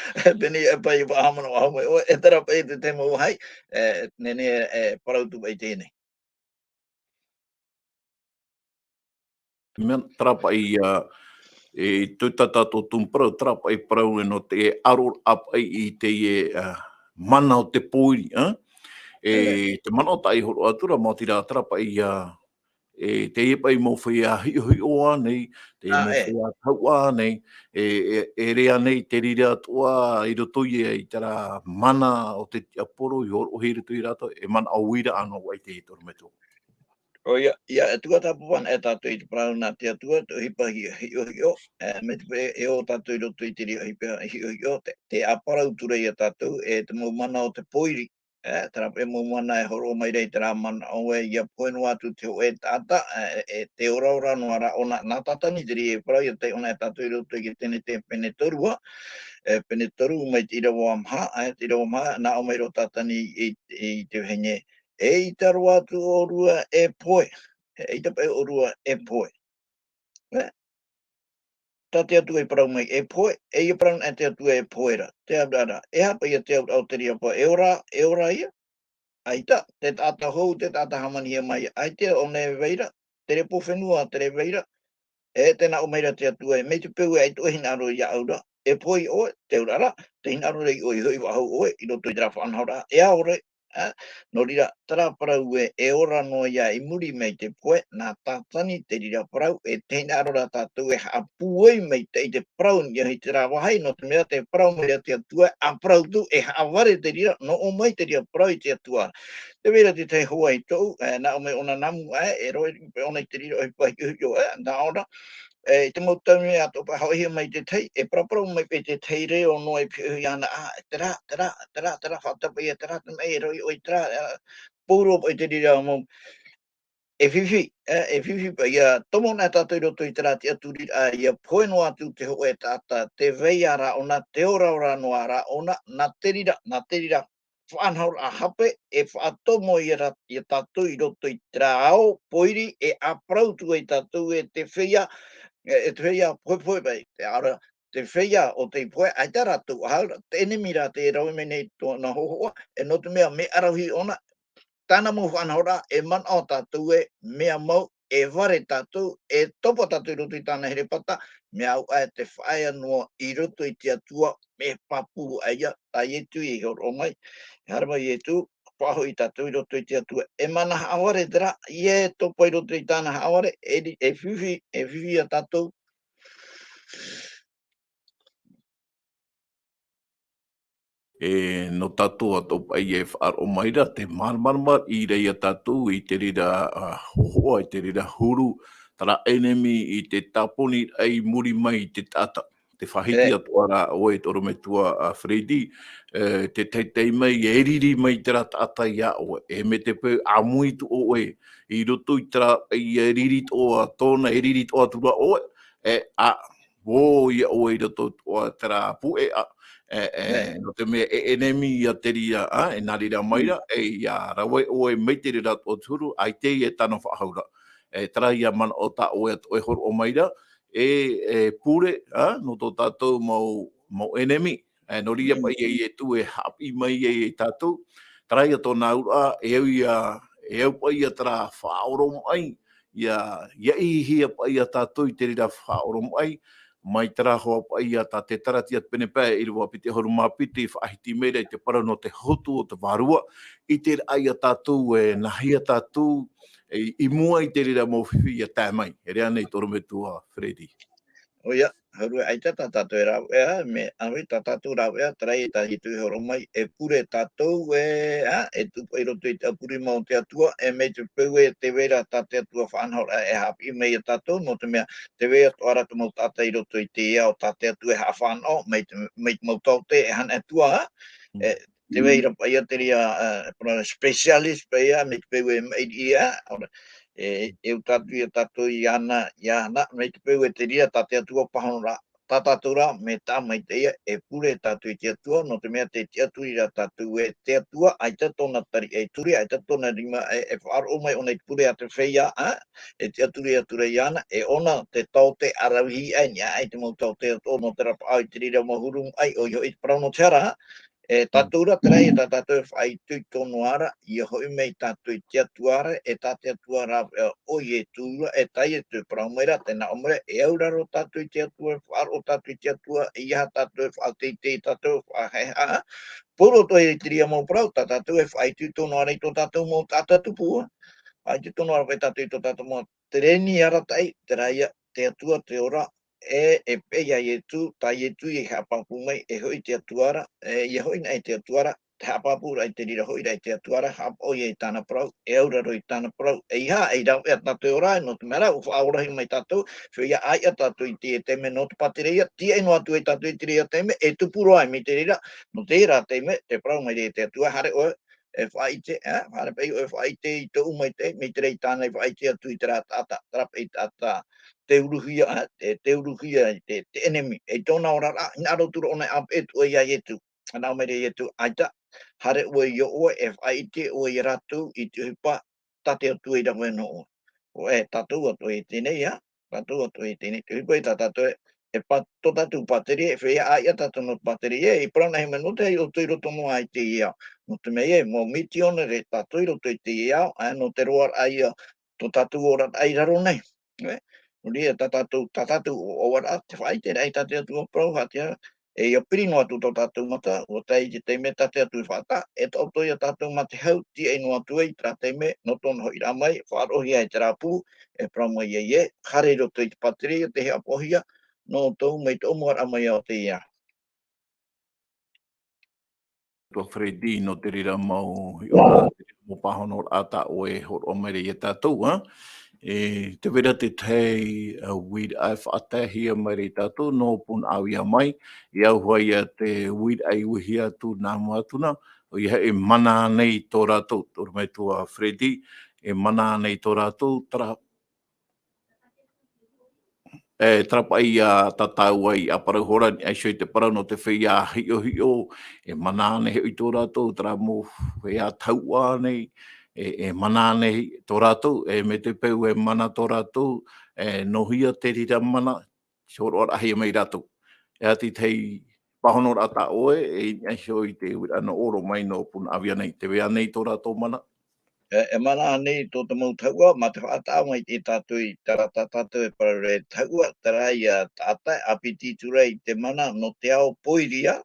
pēnei e paʻi, e faʻahaʻamanaʻo mai ʻoe, e terā paʻi te, te mau vāhi, e, nehenehe, e, parau atu paʻi teie nei. Mea, terā paʻi, ā, e, tō tā tātou tumu parau, terā paʻi parau e nō te aro paʻi i teie, ā, mana o te pōiri, ā? E, E. te manaʻo tā i horo atu ra, maoti rā, terā paʻi, ā, e, teie paʻi mau feiā hiʻohiʻo ānei, teie Ā, mau e. feiā tauʻa ānei, e, e, e rē ānei te reira atoʻa i roto ia i terā mana o te tiaporo, i hōroʻahia i roto ia rātou, e manaʻo uira ʻānō ai te toro metua. ʻOia, ʻia, e tuatāpapa anaʻe tātou i te parau nā te Atua, te ʻohipa hi-, hiʻohiʻo, e, mai te peu e ō tātou i roto i te reira ʻohipa hiʻohiʻo, te, te ʻāparau atu ra ia tātou, e te mau mana o te pōiri, e, terā paʻi mau mana e hōroʻa mai ra i terā manaʻo ē, ʻia pohe noa atu te hōʻē taʻata, e, e, e tē oraora noa ra ʻōna, nā Tātani te reira e parau, ʻia taiʻo anaʻe tātou i roto i te Tenete pene toru, e, pene toru mai te ʻīrava maha, e, te ʻīrava maha, nā ʻō mai ra Tātani i, i te vahine, ʻeita roa atu ʻōrua e pohe. ʻEita paʻi ʻōrua e pohe. E? Tā te Atua i parau mai e pohe, e ʻia parau anaʻe te Atua e pohe ra. Te auraʻa ra. E aha paʻi ia te auraʻa o te reira pohe? E ora, e ora ia? ʻAita, te taʻata hou, te taʻata hāmanihia mai. ʻAita ʻōna e vai ra, te repo fenua, te reira vai ra. E, tē nā ʻō mai ra te Atua ē, mai te peu ē ʻaita ʻoe hinaʻaro iāʻu ra, e pohe ʻoe, te auraʻa ra, tē hinaʻaro ra ʻoe i hoʻi faʻahou ʻoe, i roto i terā faʻanahoraʻa, e ʻaore, ā, nō reira, terā parau ē, e ora noa ia i muri mai te pohe, nā Tātani te reira parau, e tē hinaʻaro ra tātou e haʻapūai maitaʻi te parau, i terā vāhi, nō te mea tē parau mai ra te Atua, ʻa parau atu, e haʻavare te reira, nō ʻō mai te reira parau i te Atua. Tē vai ra te tahi hoa i toʻu, e, nā ʻō mai ʻōna namu, e, e roaʻa paʻi ʻōna i te reira ʻohipa hiʻohiʻo, e, nā ʻōna, e, i te mau tau mea atoʻa paʻi haʻaʻohia mai te tahi, e paraparau mai paʻi te tahi reo noa e piʻohia ana, ā, terā, terā, terā, terā, faʻatapaʻi ia terā, te maʻi e roaʻa ʻoe terā, e, pauroa paʻi te reira mau, e fifi, e, e fifi paʻi ia, tomo anaʻe tātou i roto i terā tiʻaturiraʻa, ʻia pohe noa atu te hōʻē taʻata, tē vai ra ʻōna, tē oraora noa ra ʻōna, nā te reira, nā te reira, faʻanahoraʻa hape, e faʻatomo ia ra-, ia tātou i roto i terā ao pōiri, e ʻāparau atu ai tātou e te feiā, e, e te feiā pohepohe paʻi, te ara, te feiā o te pohe, ʻaita rātou ʻaha ra, te ʻenemi rā tē rave mai nei tōna hōhoʻa, e nō te mea mea ʻaravihi ʻōna, tāna mau faʻanahoraʻa, e manaʻo tātou ē, mea mau, e vare tātou, e topa tātou i roto i tāna herepata, mea au aʻe te faʻaea noa i roto i te Atua, mea pāpū aʻe ia, tā Ietu i hōroʻa mai, e haere mai Ietu, faʻahoʻi tātou i roto i te Atua, e mana haʻavare terā, ʻia e topa i roto i tāna haʻavare, e ri-, e fifi, e fifi ia tātou. E, nō tātou atoʻa paʻi e faʻaroʻo mai ra, te māramarama i reira ia tātou i te reira, ā, hōhoʻa, i te reira huru, terā ʻenemi i te tāponi ai i muri mai i te taʻata. Tē faʻahiti E. atoʻa ra ʻoe, te ʻorometua, ā, Freddy, e, tē teitei mai, e riri mai terā taʻata ia ʻoe, e mai te peu ʻāmui atu ʻoe, i roto i terā, ʻia riri atoʻa tōna, e riri atoʻa atu ra ʻoe, e, ā, ʻō ia ʻoe i roto atoʻa terā puʻe, ā, e, e, E. nō te mea e ʻenemi ia te reira, ā, e nā reira mai Mm. ra, e ʻia rave ʻoe mai te reira atoʻa te huru, ʻaita e tāna faʻahou ra. E, terā ia manaʻo tā ʻoe atoʻa e hōroʻa mai ra, e, e pure, ā, nō tō tātou mau, mau ʻenemi, e, nō reira Mm. paʻi ia Ietu e haʻapiʻi mai ai ia tātou, Terā ia tōna auraʻa, e au ia, e au paʻi ia terā faʻaoromaʻi, ia, ia ʻihia paʻi ia tātou i te reira faʻaoromaʻi, mai terā hoa paʻi ia tā Tētara Tiatepenepa e ʻīrava piti ʻahuru mā piti, faʻahiti mai ra i te parau nō te hotu o te vārua, i te reira ia tātou e nāhea tātou, i, i mua i te reira mau fifi ia tae mai. E rave nei tō ʻorometua Freddy. ʻOia, ʻahuru ʻaita tā tātou e rāveʻa, mea ʻāvae tā tātou rāveʻa, terā ia tā Ietu e hōroʻa mai, e pure tātou e, ā, e tupu i roto i te ʻāpurima o te Atua, e mai te peu e tē vai ra tā te Atua faʻanahoraʻa e haʻapiʻi mai ia tātou, nō te mea, tē vai atoʻa ra te mau taʻata i roto i te ao tā te Atua e haʻafānaʻo, mai te, mai te mau taote e hana atu ā, Mm. e, tē vai ra paʻi ia te reira, ā, parau specialist paʻi ia, mai te peu e maʻiri ia, ʻaore, e, e ʻū tātou ia tātou iāna, iāna, mai te peu e te reira tā te Atua pāhono ra, tā tātou rā, mea tāmaitaʻi ia, e pure tātou i te Atua, nō te mea tē tiʻaturi ra tātou e te Atua, ʻaita tōna tariʻa e turi, ʻaita tōna rima e, e faʻaroʻo mai ʻōna i te pure a te feiā, ā, e tiʻaturi atu ra iāna, e ʻōna te taote ʻaravihi aʻe, i niʻa aʻe i te mau taote atoʻa nō te rapaʻau i te reira mau huru maʻi, ʻoia hoʻi te parau nō te hara, e Mm. tātou rā, terā ia tā tātou e faʻaitoito noa ra, ʻia hoʻi mai tātou i te Atua ra, e tā te Atua rāveʻa ʻo Ietu ra, e tā Ietu e parau mai ra, tē nā ʻō mai ra, e auraro tātou i te Atua, e faʻaroʻo tātou i te Atua, ʻeiaha tātou e faʻateitei tātou, faʻahaʻehaʻa. Poro atoʻa i te reira mau parau, tā tātou e faʻaitoito noa ra i tō tātou mau taʻata tupu, ā. Faʻaitoito noa ra paʻi tātou i tō tātou mau tereni arataʻi, terā ia, te Atua te ora, e, e peʻe ia Ietu, tā Ietu ia i haʻapāpū mai, e hoʻi te Atua ra, e, ʻia hoʻi na i te Atua ra, te haʻapāpūraʻa i te reira hoʻi ra i te Atua ra, haʻapaʻo ia i tāna parau, e auraro i tāna parau, ʻeiaha, e rāveʻa tātou e ora ai, nō te mea rā, ʻua faʻaorahia mai tātou, feiā ʻāiʻa tātou i te taime nō te pātireia, tīaʻi noa atu ai tātou i te reira taime, e tupu roa ai mai te reira, nō terā taime, tē parau mai ra te Atua, haere ʻoe, e faʻaʻite, ā, haere paʻi ʻoe e faʻaʻite i tōʻu maitaʻi, mai te reira tāna i faʻaʻite atu i terā taʻata, terā paʻi taʻata, tē uruhia, ā, tē, tē uruhia i te, te ʻenemi, i tōna oraraʻa, hinaʻaro atu ra ʻōna e ʻāpeʻe atu ʻoe ia Ietu. Nā ʻō mai ra Ietu, ʻaita, haere ʻoe i ʻō ʻoe e faʻaʻite ʻoe ia rātou i te ʻohipa tā te Atua i rave noa ʻoe. ʻO, e, tātou atoʻa i teie nei, ā, tātou atoʻa i teie nei, te ʻohipa ia tā tātou e, e pā-, tō tātou pātireia, e feiā ʻāiʻa tātou nō te pātireia, e parau na hia mai nō te aha ʻoutou i roto noa i teie ao. Nō te mea ē, mau misiōnare tātou i roto i teie ao, ā, nō te roaraʻa ia tō tātou oraraʻa i raro nei. Ē? Nō reira, tā tātou, tā tātou ʻo-, ʻoaʻoaraʻa, te faʻaʻiteraʻa i tā te Atua parau, haʻatia, e, ʻia piri noa atu tō tātou mata, ʻua tae i te taime tā te Atua i faʻataʻa, e taʻoto ia tātou mā te hau, tīaʻi noa atu ai terā taime, nō tōna hoʻiraʻa mai, faʻaroʻohia e terā pū, e parau mai ai ē, haere i roto i te pātireia, tē haʻapaʻohia, nō ʻoutou mai te ʻōmuaraʻa mai o teie ao. Tō Freddy, nō te reira mau hiʻoraʻa, te reira mau pāhonoraʻa tā ʻoe e hōroʻa mai ra ia tātou, ā? E, tē vai ra te tahi, ā, uiraʻa e faʻataehia mai ra ia tātou, nō Punaʻauia mai, e au hoʻi ia te uiraʻa i uihia atu nā mua atu na, ʻoia hoʻi e mana nei tō rātou, tō ʻorometua Freddy, e mana nei tō rātou, terā E, terā paʻi ia tātou i ʻāparau hora, e niʻa iho i te parau nō te feiā hiʻohiʻo, e mana nei hoʻi tō rātou, terā mau feiā tauʻa nei, e, e mana nei tō rātou, e, mai te peu e mana tō rātou, e, nō hea te reira mana, hōroʻaraʻahia mai rātou. E ʻati te pāhonoraʻa tā ʻoe, e niʻa iho i te uiraʻa nō ʻō mai nō Punaʻauia nei, tē vai ānei tō rātou mana? E, e mana ānei tō te mau tauʻa, mā te faʻataʻa mai i tātou i terā tā tātou e parau ra e tauʻa, terā ia taʻata e ʻāpiti atu ra i te mana nō te ao pōiri ā.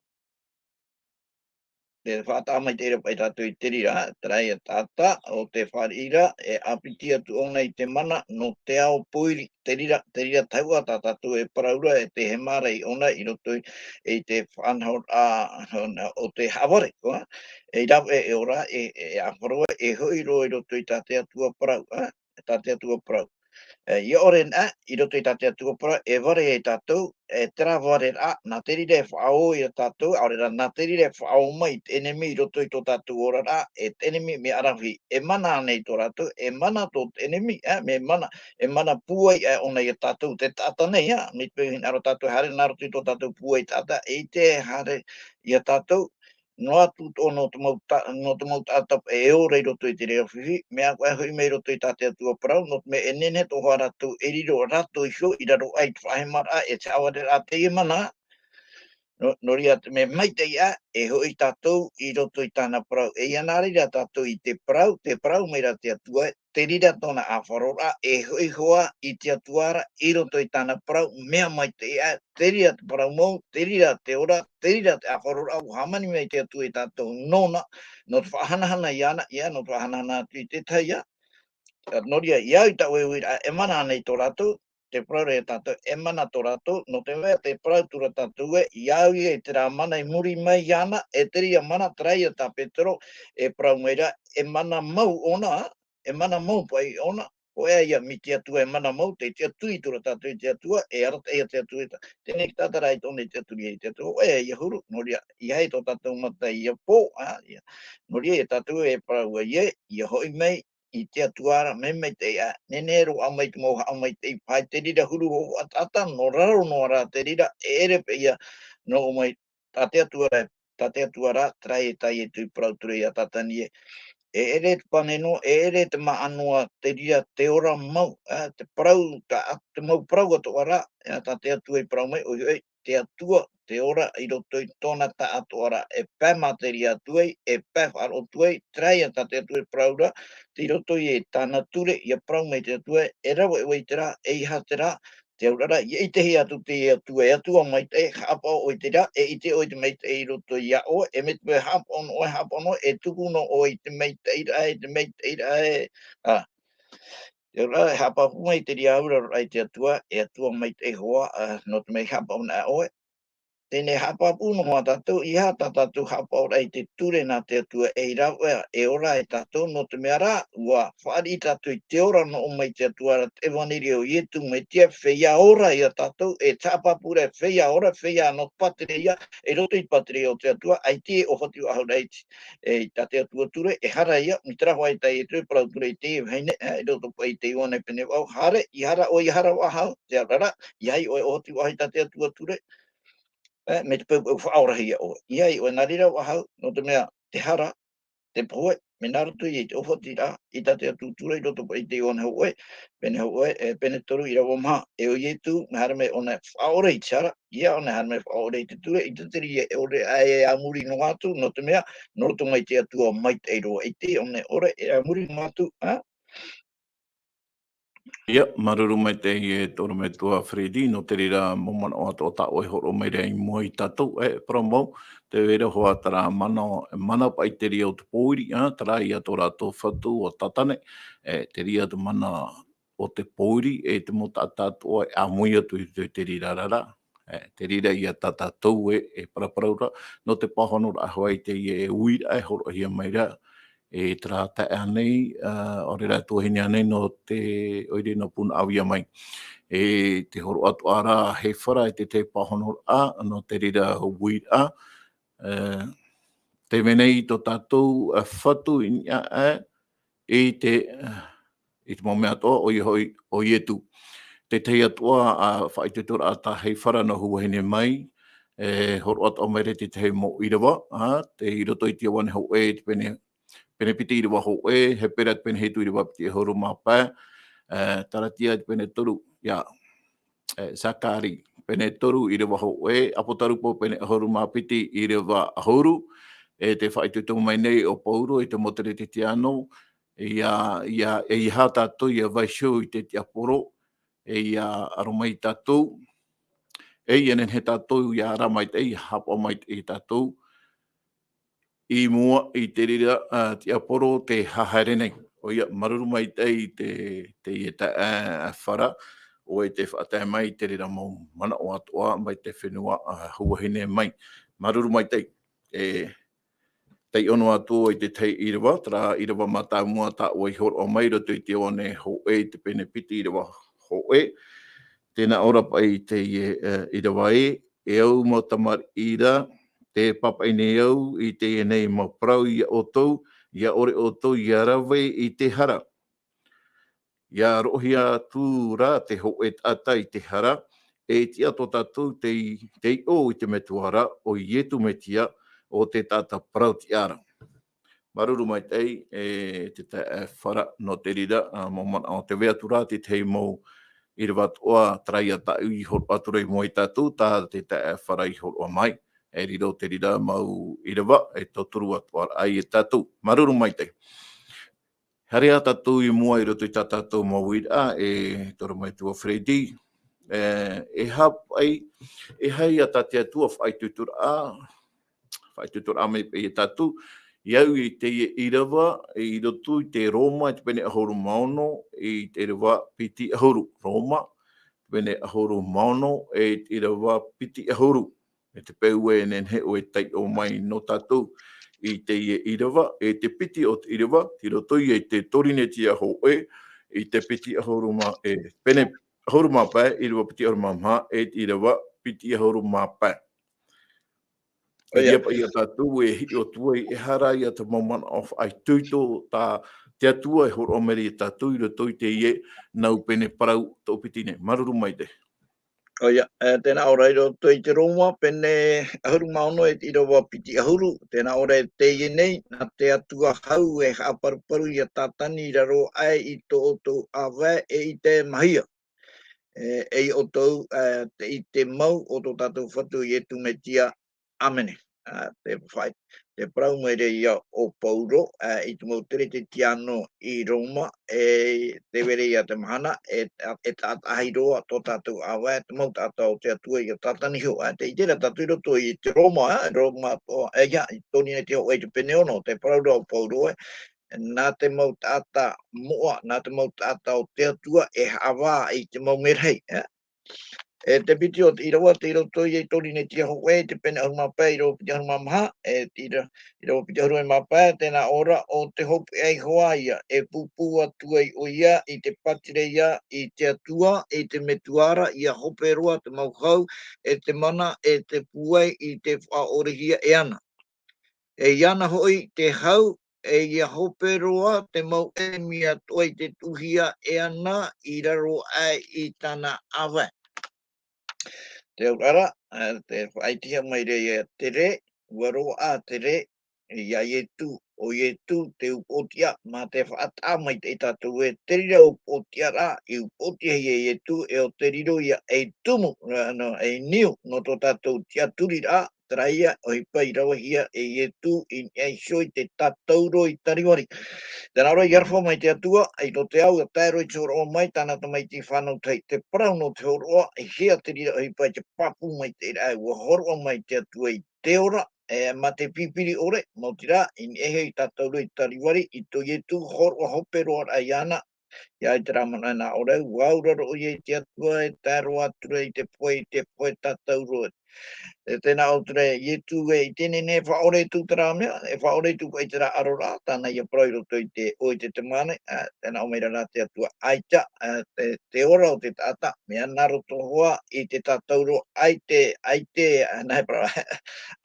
Te faʻataʻa mai te reira paʻi tātou i te reira, terā ia taʻata o te fāriʻi ra, e ʻāpiti atu ʻōna i te mana nō te ao pōiri, te reira, te reira tauʻa tā tātou e parau ra, e te hema ra i ʻōna i roto i, i te faʻanahoraʻa, ā, o te haʻavare, ā, e rave, e ora, e, e ʻāparau, e hoʻi roa i roto i tā te Atua parau, ā, tā te Atua parau. E, ʻia ʻore na, i roto i tā te Atua parau, e vare ia tātou, e terā vare ra, nā te reira e faʻaō ia tātou, ʻaore rā, nā te reira e faʻaō mai te ʻenemi i roto i tō tātou oraraʻa, e te ʻenemi mea ʻaravihi, e mana ānei tō rātou, e mana tō te ʻenemi, ā, mea mana, e mana pūai ā ʻōna ia tātou, te taʻata nei, ā, mai te peu hinaʻaro tātou e haere nā roto i tō tātou pūai taʻata, e ʻite e haere ia tātou, noa atu atoʻa nō te mau ta-, nō te mau taʻata e ora i roto i te reo fifi, mea aʻe hoʻi mai i roto i tā te Atua parau, nō te mea e nehenehe atoʻa hoʻi rātou e riro rātou iho i raro aʻe i te faʻahemaraʻa, e te haʻavareraʻa teie mana, Nō, nō reira te mea maitaʻi ā, e hoʻi tātou i roto i tāna parau. E ia nā reira tātou i te parau, te parau mai rā te Atua, te reira tōna ʻāfaroraʻa, e hoʻi hoʻi i te Atua ra, i roto i tāna parau, mea maitaʻi ā, te reira te parau mau, te reira te ora, te reira te ʻāfaroraʻa, ʻua hāmani mai te Atua ia tātou nōna, nō te faʻahanahana iāna, ia, nō te faʻahanahana atu i te tahi ā. Nō reira, ia au i taʻu e uiraʻa, e mana ana i tō rātou, te parau ra ia tātou, e mana tō rātou, nō te mea te parau atu ra tātou ē, ia au ia i terā mana i muri mai iāna, e te reira mana, terā ia tā Petero, e parau mai ra, e mana mau ʻōna, e mana mau paʻi ʻōna, ʻoia ia mai te Atua e mana mau, te, te tiʻaturi atu ra tātou i te Atua, e arataʻi ia te Atua i tā, teie nei te taʻata rā i tōna i tiʻaturi i te Atua, ʻoia ia huru, nō reira, ia ʻaita tō tātou mata ia pō, ā, ia, nō reira ia tātou e parau ai ē, ia hoʻi mai, i te Atua ra, mea maitaʻi ā, nehenehe roa mai te mau haʻamaitaʻi, paʻi te reira huru hōhoʻa taʻata, nō raro noa rā te reira, e ʻere paʻi ia, nō ʻō mai, tā te Atua ra, tā te Atua ra, terā e tā Ietu i parau atu ra ia Tātani ē. E ʻere te pane noa, e ʻere te māʻa noa, te reira te ora mau, ā, te parau, tā, te mau parau atoʻa ra, ā, tā te Atua i parau mai, ʻoia hoʻi, te Atua, te ora i roto i tōna taʻatoʻaraʻa, e pae mātaiʻa atu ai, e pae faʻaroʻo atu ai, terā ia tā te Atua e parau ra, tei roto i tāna ture, ia parau mai te Atua, e rave ʻoe i terā, e aha terā, te auraʻa ra, ia ʻitehia atu te Atua, e Atua maitaʻi, haʻapaʻo ʻoe i terā, e ʻite ʻoe i te maitaʻi i roto iā ʻoe, e mai te mea haʻapaʻo noa ʻoe, haʻapaʻo noa ʻoe, e tupu noa ʻoe i te maitaʻiraʻa, e te maitaʻiraʻa, e, ā. Te auraʻa, e haʻapāpū mai te reira auraʻa i te Atua, e Atua maitaʻi hoʻi, ā, nō te mea haʻapaʻo noa ʻoe. Teie nei haʻapāpū noa tātou, e aha tā tātou haʻapaʻoraʻa i te ture nā te Atua, e rave, e ora ai tātou, nō te mea rā, ʻua fāriʻi tātou i te ora nō ʻō mai te Atua ra, te ʻevaneria o Ietu Metia, feiā ora ia tātou, e te haʻapāpū ra, feiā ora, feiā nō te pātireia, e roto i te pātireia o te Atua, ʻaita e ʻōfati faʻahou ra i te, e, tā te Atua ture, e haere ia, mai terā hoʻi tā Ietu e parau atu ra i te vahine, e, i roto paʻi i te Ioane pene vaʻu, haere, ia haere ʻoe, ia haere faʻahou, te auraʻa ra, ʻeiaha ʻoe e ʻōfati faʻahou i tā te Atua ture, e, mai te peu, peu faʻaorahia ʻoe. ʻEiaha ʻoe nā reira faʻahou, nō te mea, te hara, te pohe, mea nā roto ia i te ʻōfatiraʻa, i tā te Atua ture, i roto paʻi i te Ioane hōʻē, pene hōʻē, e, pene toru ʻīrava maha, e ʻo Ietu, mea haere mai ʻōna e faʻaora i te hara, ʻeiaha ʻōna e haere mai faʻaora i te ture, i te taime e ʻore ai e a muri noa atu, nō te mea, nō roto mai te Atua maitaʻi roa, ʻaita ʻōna e ʻore, e a muri noa atu, ā? Ia, māuruuru maitaʻi e te ʻorometua Freddy, nō te reira mau manaʻo atoʻa tā ʻoe e hōroʻa mai ra i mua ia tātou, e, parau mau, tē vai ra hoʻi terā mana, mana paʻi te reira o te pōiri, ā, terā ia tō rātou fatu ʻo Tātane, e, te reira te mana o te pōiri, e te mau taʻata atoʻa e ʻāmui atu i te, te reira ra, e, te reira ia tā tātou e, e paraparau ra, nō te pāhonoraʻa hoʻi teie e uiraʻa e hōroʻahia mai ra, e terā taeaʻe nei, ā, ʻaore rā tuahine nei nō te ʻoire nō Punaʻauia mai. E te hōroʻa atoʻa ra Heifara i te tahi pāhonoraʻa, nō te reira uiraʻa, ā, tē vai nei tō tātou, ā, fatu i niʻa aʻe i te, ā, i te mau mea atoʻa, ʻoia hoʻi, ʻo Ietu. Te tahi atoʻa, ā, faʻaitoitoraʻa tā Heifara nō Huahine mai, e hōroʻa atoʻa mai ra te tahi mau ʻīrava, ā, tei roto i te Ioane hōʻē, te pene pene piti ʻīrava hōʻē, Hepera te pene hitu ʻīrava piti ʻahuru mā pae, e, Taratia te pene toru, ia, e, Sakari, pene toru ʻīrava hōʻē, ʻApotarupo pene ʻahuru mā piti ʻīrava ʻahuru, e tē faʻaitoito mai nei ʻo Pauro i te mau Teretetiano, ia, ia, ʻeiaha tātou ia vaiiho i te tiaporo, e ia aro mai tātou, e ia nehenehe tātou ia ara maitaʻi, ia haʻapaʻo maitaʻi tātou, i mua i te reira, ā, tiaporo tē haere nei. ʻOia, māuruuru maitaʻi te, te, e tā, ā, Fara, ʻoe tē faʻatae mai i te reira mau manaʻo atoʻa mai te fenua, ā, Huahine mai. Māuruuru maitaʻi, e, taiʻo noa atu i te tahi ʻīrava, terā ʻīrava mātāmua tā ʻoe i hōroʻa mai i roto i te Ioane hōʻē i te pene piti ʻīrava hōʻē. Tē nā ʻō ra paʻi teie, e, ʻīrava ē, e au mau tamariʻi ra, tē pāpaʻi nei au i teie nei mau parau ia ʻoutou, ʻia ʻore ʻoutou ʻia rave i te hara. ʻIa roʻohia atu ra te hōʻē taʻata i te hara, e tiʻa tō tātou tei, tei ʻō i te Metua ra, ʻo Ietu Metia, ʻo te taʻata parau-tiʻa ra. Māuruuru maitaʻi, e te taeaʻe Fara nō te reira, ā, mau manaʻo. Tē vai atu ra te tahi mau ʻīrava atoʻa, terā ia tāʻu i hōroʻa atu ra i mua ia tātou, tā te taeaʻe Fara i hōroʻa mai. e riro te reira mau ʻīrava, e tauturu atu ra ai e tātou. Māuruuru maitaʻi. Haere ā tātou i mua i roto i tā tātou mau uiraʻa, e tō rātou metua Freddy, e, e hāpai, e aha tā te Atua faʻaitoitoraʻa, faʻaitoitoraʻa mai paʻi ia tātou, i au i teie ʻīrava, i roto i te Roma, i te pene ʻahuru mā ono, i te ʻīrava piti ʻahuru. Roma, pene ʻahuru mā ono, e te ʻīrava piti ʻahuru. E te peu e nehenehe ʻoe e taiʻo mai nō tātou i teie ʻīrava, e te piti o te ʻīrava, i roto ia i te Pōrīnetia hōʻē, i te piti ʻahuru mā, e, pene ʻahuru mā pae, ʻīrava piti ʻahuru mā maha, e te ʻīrava piti ʻahuru mā pae. E ʻoia. Ia paʻi ia tātou e hiʻo atu ai, e aha ia te mau manaʻo faʻaitoito tā te Atua e hōroʻa mai ra ia tātou i roto i teie nau pene parau toʻopiti nei. Māuruuru maitaʻi. ʻOia, e, tēnā ʻō ra i roto i te Roma, pene ʻahuru mā ono e te ʻīrava piti ʻahuru, tēnā ʻō ra i teie nei, nā te Atua hau e haʻaparuparu ia Tātani i raro aʻe i tō ʻoutou ʻāvae e i te mahia. E, e ia ʻoutou, e, te, i te mau o tō tātou Fatu Ietu Metia. ʻĀmene. Ā, te fai, te parau mai ra ia o Pauro, ā, i te mau Keresetiano i Roma, e tē vai ra ia te mahana, e, e taʻata ʻahiroa tō tātou ʻāvae, te mau taʻata o te Atua ia Tātani iho, ā, tē ʻite ra tātou i roto i te Roma, ā, Roma, o, e, ia, i Pōrīnetia hōʻē i te pene ono, te parau ra o Pauro, ē, nā te mau taʻata moʻa, nā te mau taʻata o te Atua, e haʻavā i te mau merahi, ā. E te piti o te ʻīrava, tei roto ia i Pōrīnetia hōʻē, te pene ʻahuru mā pae, ʻīrava piti ʻahuru mā maha, e te ʻīra-, ʻīrava piti ʻahuru mā pae, tēnā ʻō ra, ʻo te hopeʻa iho ā ia, e pūpū atu ai ʻoia i te pātireia i te Atua, i te Metua ra, ʻia hope roa te mau hau, e te mana, e te pūai, i te faʻaʻorehia e ana. E iāna hoʻi te hau, e ʻia hope roa te mau ʻenemi atoʻa i te tuʻuhia e ana i raro aʻe i tāna ʻāvae. Te auraʻa, ā, tē faʻaʻitehia mai ra ia te rē, ʻua roaʻa te rē, ia Ietu, ʻo Ietu te upoʻotiʻa, mā te faʻataʻa maitaʻi tātou ē, te reira upoʻotiʻaraʻa, i upoʻotihia e Ietu, e ʻo te riro ia ei tumu, ā, nō, ei niu, nō tō tātou tiʻaturiraʻa, terā ia, ʻohipa i ravehia e Ietu i niʻa iho i te tātauro i Kalivari. Tēnā ʻō ra, ʻia aroha mai te Atua, i tō te ao, ʻia tae roa i te hōroʻa mai, tāna tamaiti fānau tahi. Te parau nō te hōroʻa, e hia te reira ʻohipa i te pāpū maitaʻiraʻa, ʻua hōroʻa mai te Atua i te ora, e, mā te pipiri ʻore, maoti rā, i niʻa iho i te tātauro i Kalivari, i tō Ietu hōroʻa hope roa ra iāna, ʻia ʻite rā manaʻo nā ʻō ra, ʻua auraro ʻoia i te Atua, e tae roa atu ra i te pohe, i te pohe tātauro. E tēnā ʻō ra, Ietu ē, i teie nei e faʻaʻore atu terā mea, e faʻaʻore atu paʻi terā ʻaroraʻa, tāna ia parau i roto i te ʻoire Gethsemane, ā, tēnā ʻō mai ra rā te Atua, ʻaita, ā, te, te ora o te taʻata, mea nā roto hoʻi i te tātauro, ʻaita, ʻaita, ā, nā he parau,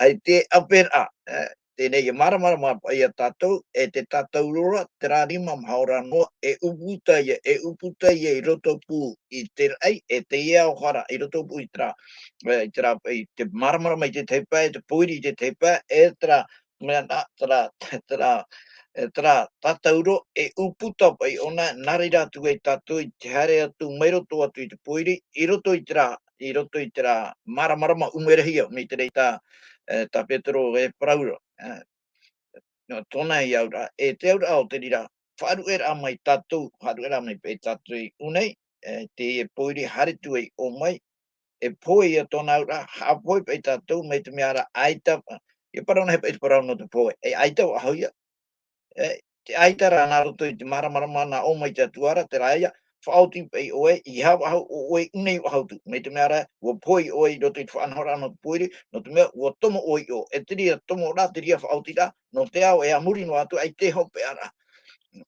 ʻaita ʻāperaʻa, ā, teie nei e māramarama paʻi ia tātou, e te tātauro ra, terā rima maha ora noa, e ʻūputa ia, e ʻūputa ia i roto pū i te raʻi, e teie ao hara, i roto pū i terā, e, i terā, i te māramarama i te tahi pae, e te pōiri i te tahi pae, e terā, mea nā, terā, terā, e terā tātauro, e ʻūputa paʻi ʻōna, nā reira atu ai tātou i te haere atu, mai roto atu i te pōiri, i roto i terā, i roto i terā māramarama ʻūmerahia, mai te reira tā, e, tā Petero e parau ra, e, nō tōna ia auraʻa, e te auraʻa o te reira, faʻaruʻeraʻa mai tātou, faʻaruʻeraʻa mai paʻi tātou i ʻō nei, e, teie pōiri haere atu ai ʻō mai, e pohe ia tōna auraʻa, haʻapohe paʻi tātou, mai te mea ra ʻaita, e parau nā he paʻi te parau nō te pohe, e ʻaita faʻahou ia, e, te ʻaita rā nā roto i te māramarama nā ʻō mai te Atua ra, terā ia, faʻaoti paʻi ʻoe, i haʻapaʻo ʻoe i ʻō nei faʻahou atu, mai te mea ra, ʻua pohe ʻoe i roto i te faʻanahoraʻa nō te pōiri, nō te mea, ʻua tomo ʻoe i ʻō, e te reira tomoraʻa, te reira faʻaotiraʻa, nō te ao e a muri noa atu, ʻaita e hopeʻaraʻa.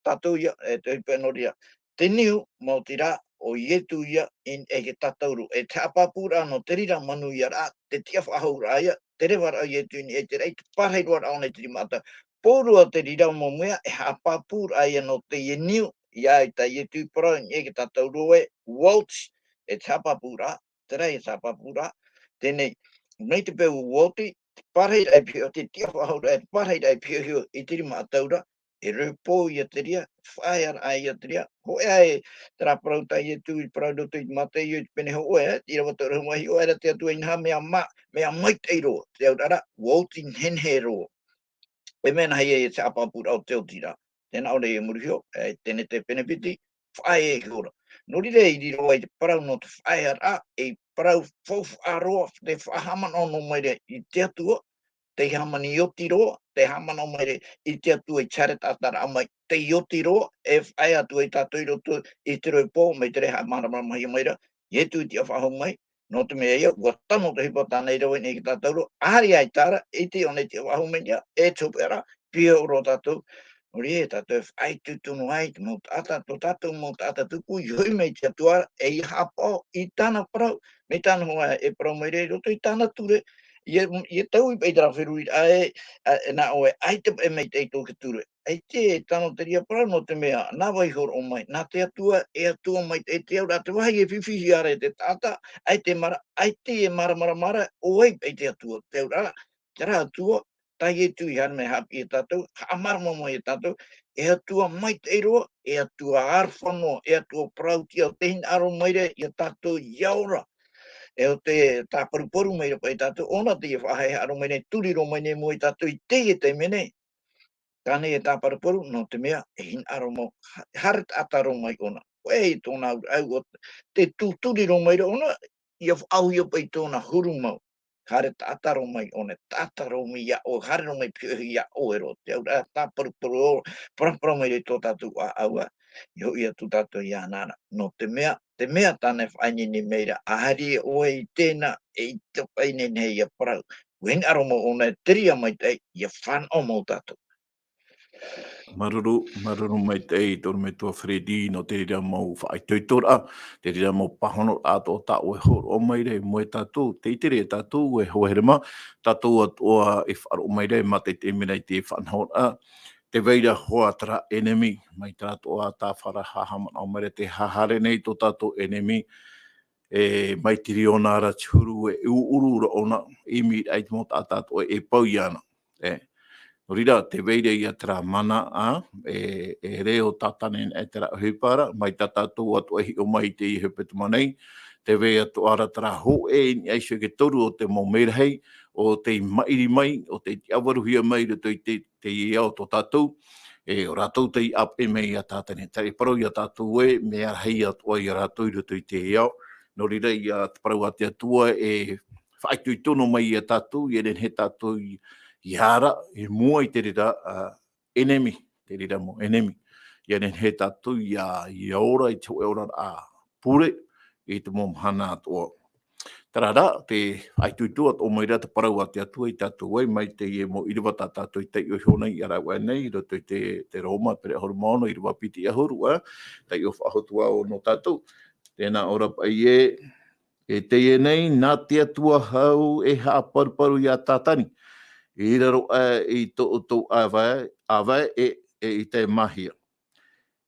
Tātou ia, e te ʻohipa nō reira. Te niu, maoti rā, ʻo Ietu ia, i, e te tātauro, e te haʻapāpūraʻa nō te reira manuiaraʻa, te tiʻa faʻahouraʻa ia, te revaraʻa o Ietu i niʻa i te raʻi, te pārahi roa ra ʻōna i te rima ʻatā. Pauroa te reira mau mea, e haʻapāpūraʻa ia nō teie niu, ʻia ʻite Ietu i parau i niʻa i te tātauro ē, ʻua oti, e te haʻapāpūraʻa, terā e te haʻapāpūraʻa, teie nei, mai te peu ʻua oti, te pārahiraʻa e pihaʻi iho, te tiʻa faʻahouraʻa, te pārahiraʻa e pihaʻi iho i te rima ʻatā ra, e repos ia te reira, faʻaearaʻa ia te reira. Hōʻē ā e terā parau tā Ietu i parau i roto i te Mātaio i te pene hōʻē, ā, ʻīrava toru ʻahuru mā hitu, ʻaore rā te Atua inaha mea mā, mea maitaʻi roa, te auraʻa, ʻua oti nehenehe roa. E mea nā hea e te haʻapāpūraʻa o te oti ra. Tē nā ʻō nei e muri iho, e teie nei te pene piti, faʻaea ihora. Nō reira i riro ai te parau nō te faʻaearaʻa, ei parau faufaʻa roa, tē faʻahaʻamanaʻo noa mai ra i te Atua, tē hāmani oti roa, tē haʻamanaʻo mai ra i te Atua i te haere taʻata ra mai, tei oti roa, e faʻaea atu ai tātou i roto i te repos, mai te reira haʻamāramaramahia mai ra, Ietu i te faʻahou mai, nō te mea ïa, ʻua tano te ʻohipa tāna i rave nei ki tātou ra, ʻaore ā e taʻa ra, ʻite ʻōna i te faʻahou mai ra, e te hopeʻa ra, pihaʻi roa tātou. Nō reira, tātou e faʻaitoito noa ai, te mau taʻata, tō tātou mau taʻata tupu, i hoʻi mai te Atua ra, e ʻia haʻapaʻo i tāna parau, mai tāna hoa e parau mai ra i roto i tāna ture, ʻia, ʻia taui paʻi terā feruriraʻa ē, ā, e nā ʻō ē, ʻaita paʻi maitaʻi tō te ture. ʻAita e tano te reira parau nō te mea, nā vai hōroʻa mai, nā te Atua, e Atua maitaʻi te auraʻa, te vāhi e fifi ra e te taʻata, ʻaita e māra-, ʻaita e māramarama ra, ʻo vai paʻi te Atua, te auraʻa, terā Atua, tā Ietu i haere mai haʻapiʻi ia tātou, haʻamārama mai ia tātou, e Atua maitaʻi roa, e Atua aroha noa, e Atua parauʻtiʻa, tē hinaʻaro mai ra ia tātou ʻia ora. E ʻo tē tāparuparu mai ra paʻi ia tātou, ʻōna tē faʻahaʻehaʻa roa mai nei, turi roa mai nei mua ia tātou i teie taime nei. Tāna e tāparuparu, nō te mea, e hinaʻaro mau, ha-, haere taʻata roa mai ʻōna. ʻOia tōna auraʻa, ʻo tē tūturi roa mai ra ʻōna, ʻia faʻaauhia paʻi tōna huru mau. Haere taʻata roa mai ʻōna, taʻata roa mai iā ʻoe, haere roa mai pihaʻi iā ʻoe roa. Te auraʻa tāparuparu, parapara mai ra i tō tātou ʻāʻau, ā, i hoʻi atu tātou iāna ra. Nō te mea, te mea tāna e faʻaineine mai ra, ʻaita ʻoe i ʻite na, e ʻaita paʻi e nehenehe ʻia parau. ʻUa hinaʻaro mau ʻōna, te reira maitaʻi, ʻia fānaʻo mau tātou. Māuruuru, māuruuru maitaʻi i te ʻorometua Freddy, nō te reira mau faʻaitoitoraʻa, te reira mau pāhonoraʻa atoʻa tā ʻoe e hōroʻa mai ra i mua ia tātou, tē ʻite ra tātou e hoa here mā, tātou atoʻa e faʻaroʻo mai ra, e mātaʻitaʻi mai ra i te faʻanahoraʻa, tē vai ra hoʻi terā ʻenemi, mai terā atoʻa tāfara haʻamanaʻo mai ra tē haere nei tō tātou ʻenemi, e, mai te riro nā ra te huru e ʻuʻuru ra ʻōna, ʻimi ra i te mau taʻata atoʻa e pau iāna. E, nō reira, tē vai ra ia terā mana, ā, e, e reo tātane nei terā ʻohipa ra, mai tā tātou atoʻa e hiʻo mai i teie hepetoma nei, tē vai atoʻa ra terā hōʻē i niʻa iho i te toru o te mau mērahi, ʻo tei maʻiri mai, ʻo tei tiʻavaruhia mai i roto i te, teie ao tō tātou, e, ʻo rātou tei ʻāpeʻe mai ia Tātane. Terā e parau ia tātou ē, mea rahi atoʻa ia rātou i roto i teie ao. Nō reira, ia te parau a te Atua e faʻaitoito noa mai ia tātou, ʻia nehenehe tātou i, ʻia ara i mua i te reira, ā, ʻenemi, te reira mau ʻenemi. ʻIa nehenehe tātou ʻia, ʻia ora i te hōʻē oraraʻa pure i te mau mahana atoʻa. Terā rā, tē faʻaitoito atoʻa mai ra te parau a te Atua ia tātou ē, mai teie mau ʻīrava tā tātou i taiʻo iho nei, ʻia rave nei, i roto i te, te Roma, pene ʻahuru mā ono, ʻīrava piti ʻahuru, ā, taiʻo faʻahou ā nō tātou. Tē nā ʻō ra paʻi ē, e teie nei, nā te Atua hau e haʻaparuparu ia Tātane, i raro aʻe i tō ʻoutou ʻāvae, ʻāvae e, e ʻaita e māhia.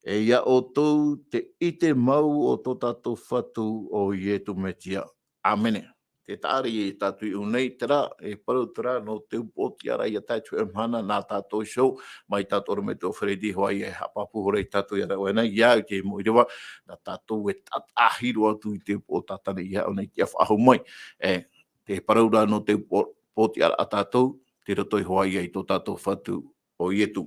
E ia ʻoutou te ʻite mau o tō tātou Fatu ʻo Ietu Metia. ʻĀmene. Tē taʻa ra ia tātou i ʻō nei, terā, e parau terā, nō te upoʻotiʻaraʻa ia tae atu i teie mahana, nā tātou iho, mai tā te ʻorometua Freddy hoʻi e haʻapāpū ihora ia tātou ʻia rave nei, ʻia au i te mau ʻīrava, nā tātou e taʻa-, taʻahi roa atu i te upoʻo o Tātane i ʻō nei ʻia faʻahou mai. E, te parau ra nō te upoʻo-, upoʻotiʻaraʻa a tātou, tei roto iho ā ia i tō tātou Fatu ʻo Ietu.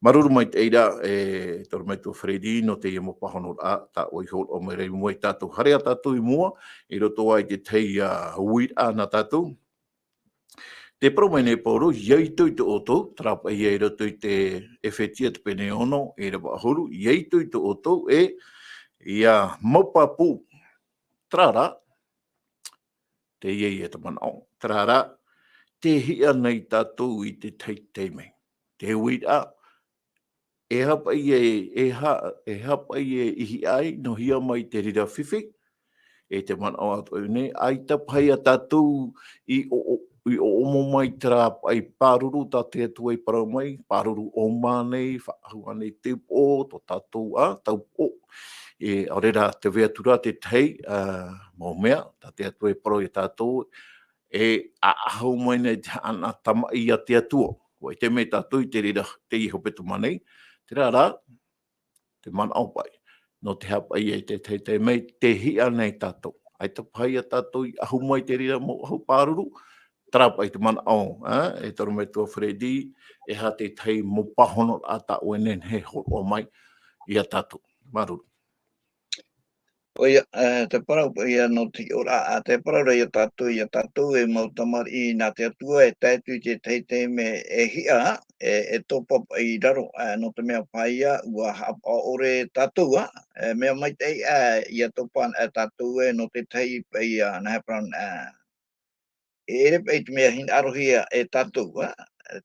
Māuruuru maitaʻi ra, e, te ʻorometua Freddy, nō teie mau pāhonoraʻa, tā ʻoe i hōroʻa mai ra i mua ia tātou. Haere ā tātou i mua, i roto ā i te tahi, ā, uiraʻa nā tātou. Tē parau mai nei Pauro, ʻia itoito ʻoutou, terā paʻi ia i roto i te ʻEfetia te pene ono, ʻīrava ʻahuru, ʻia itoito ʻoutou, e, ʻia mau pāpū, terā rā, teie ia te manaʻo, terā rā, tē hiʻa nei tātou i te tahi taime. Te uiraʻa, e aha paʻi e, e aha, e aha paʻi e hiʻa ai, nō hea mai te reira fifi, e te manaʻo atoʻa nei, ʻaita paʻi ia tātou i ʻo-, ʻo-, i ʻoʻomo mai terā paʻi pāruru tā te Atua i parau mai, pāruru ʻōmā nei, faʻahou ānei te upoʻo, tō tātou ā, taupoʻo. E, ʻaore rā, tē vai atu ra te tahi, ā, mau mea, tā te Atua i parau ia tātou, e faʻahou mai nei te haʻa-, haʻa tamaʻi ia te Atua. ʻUa ʻite mai tātou i te reira, teie hepetoma nei, terā rā, te manaʻo paʻi, nō te haʻapaʻo i te teitei mea, tei hiʻa nei tātou. ʻAita paha ia tātou i ʻahu mai te reira mau ʻahu pāruru, terā paʻi te manaʻo, ā, e te ʻorometua Freddy, e aha te tahi mau pāhonoraʻa tā ʻoe e nehenehe e hōroʻa mai ia tātou. Māuruuru. ʻOia, e, te parau paʻi ia nō te hiʻoraʻa, ā, te parau ra ia tātou, ia tātou e mau tamariʻi nā te Atua e tae atu i te teitei mea e hiʻa, e, e topa paʻi i raro, ā, nō te mea paʻi ia, ʻua haʻapaʻo ʻore tātou, ā, e, mea maitaʻi, ā, ʻia topa, ā, tātou e nō te tahi paʻi ia, nā he parau, ā, e ʻere paʻi te mea hinaʻarohia e tātou, ā,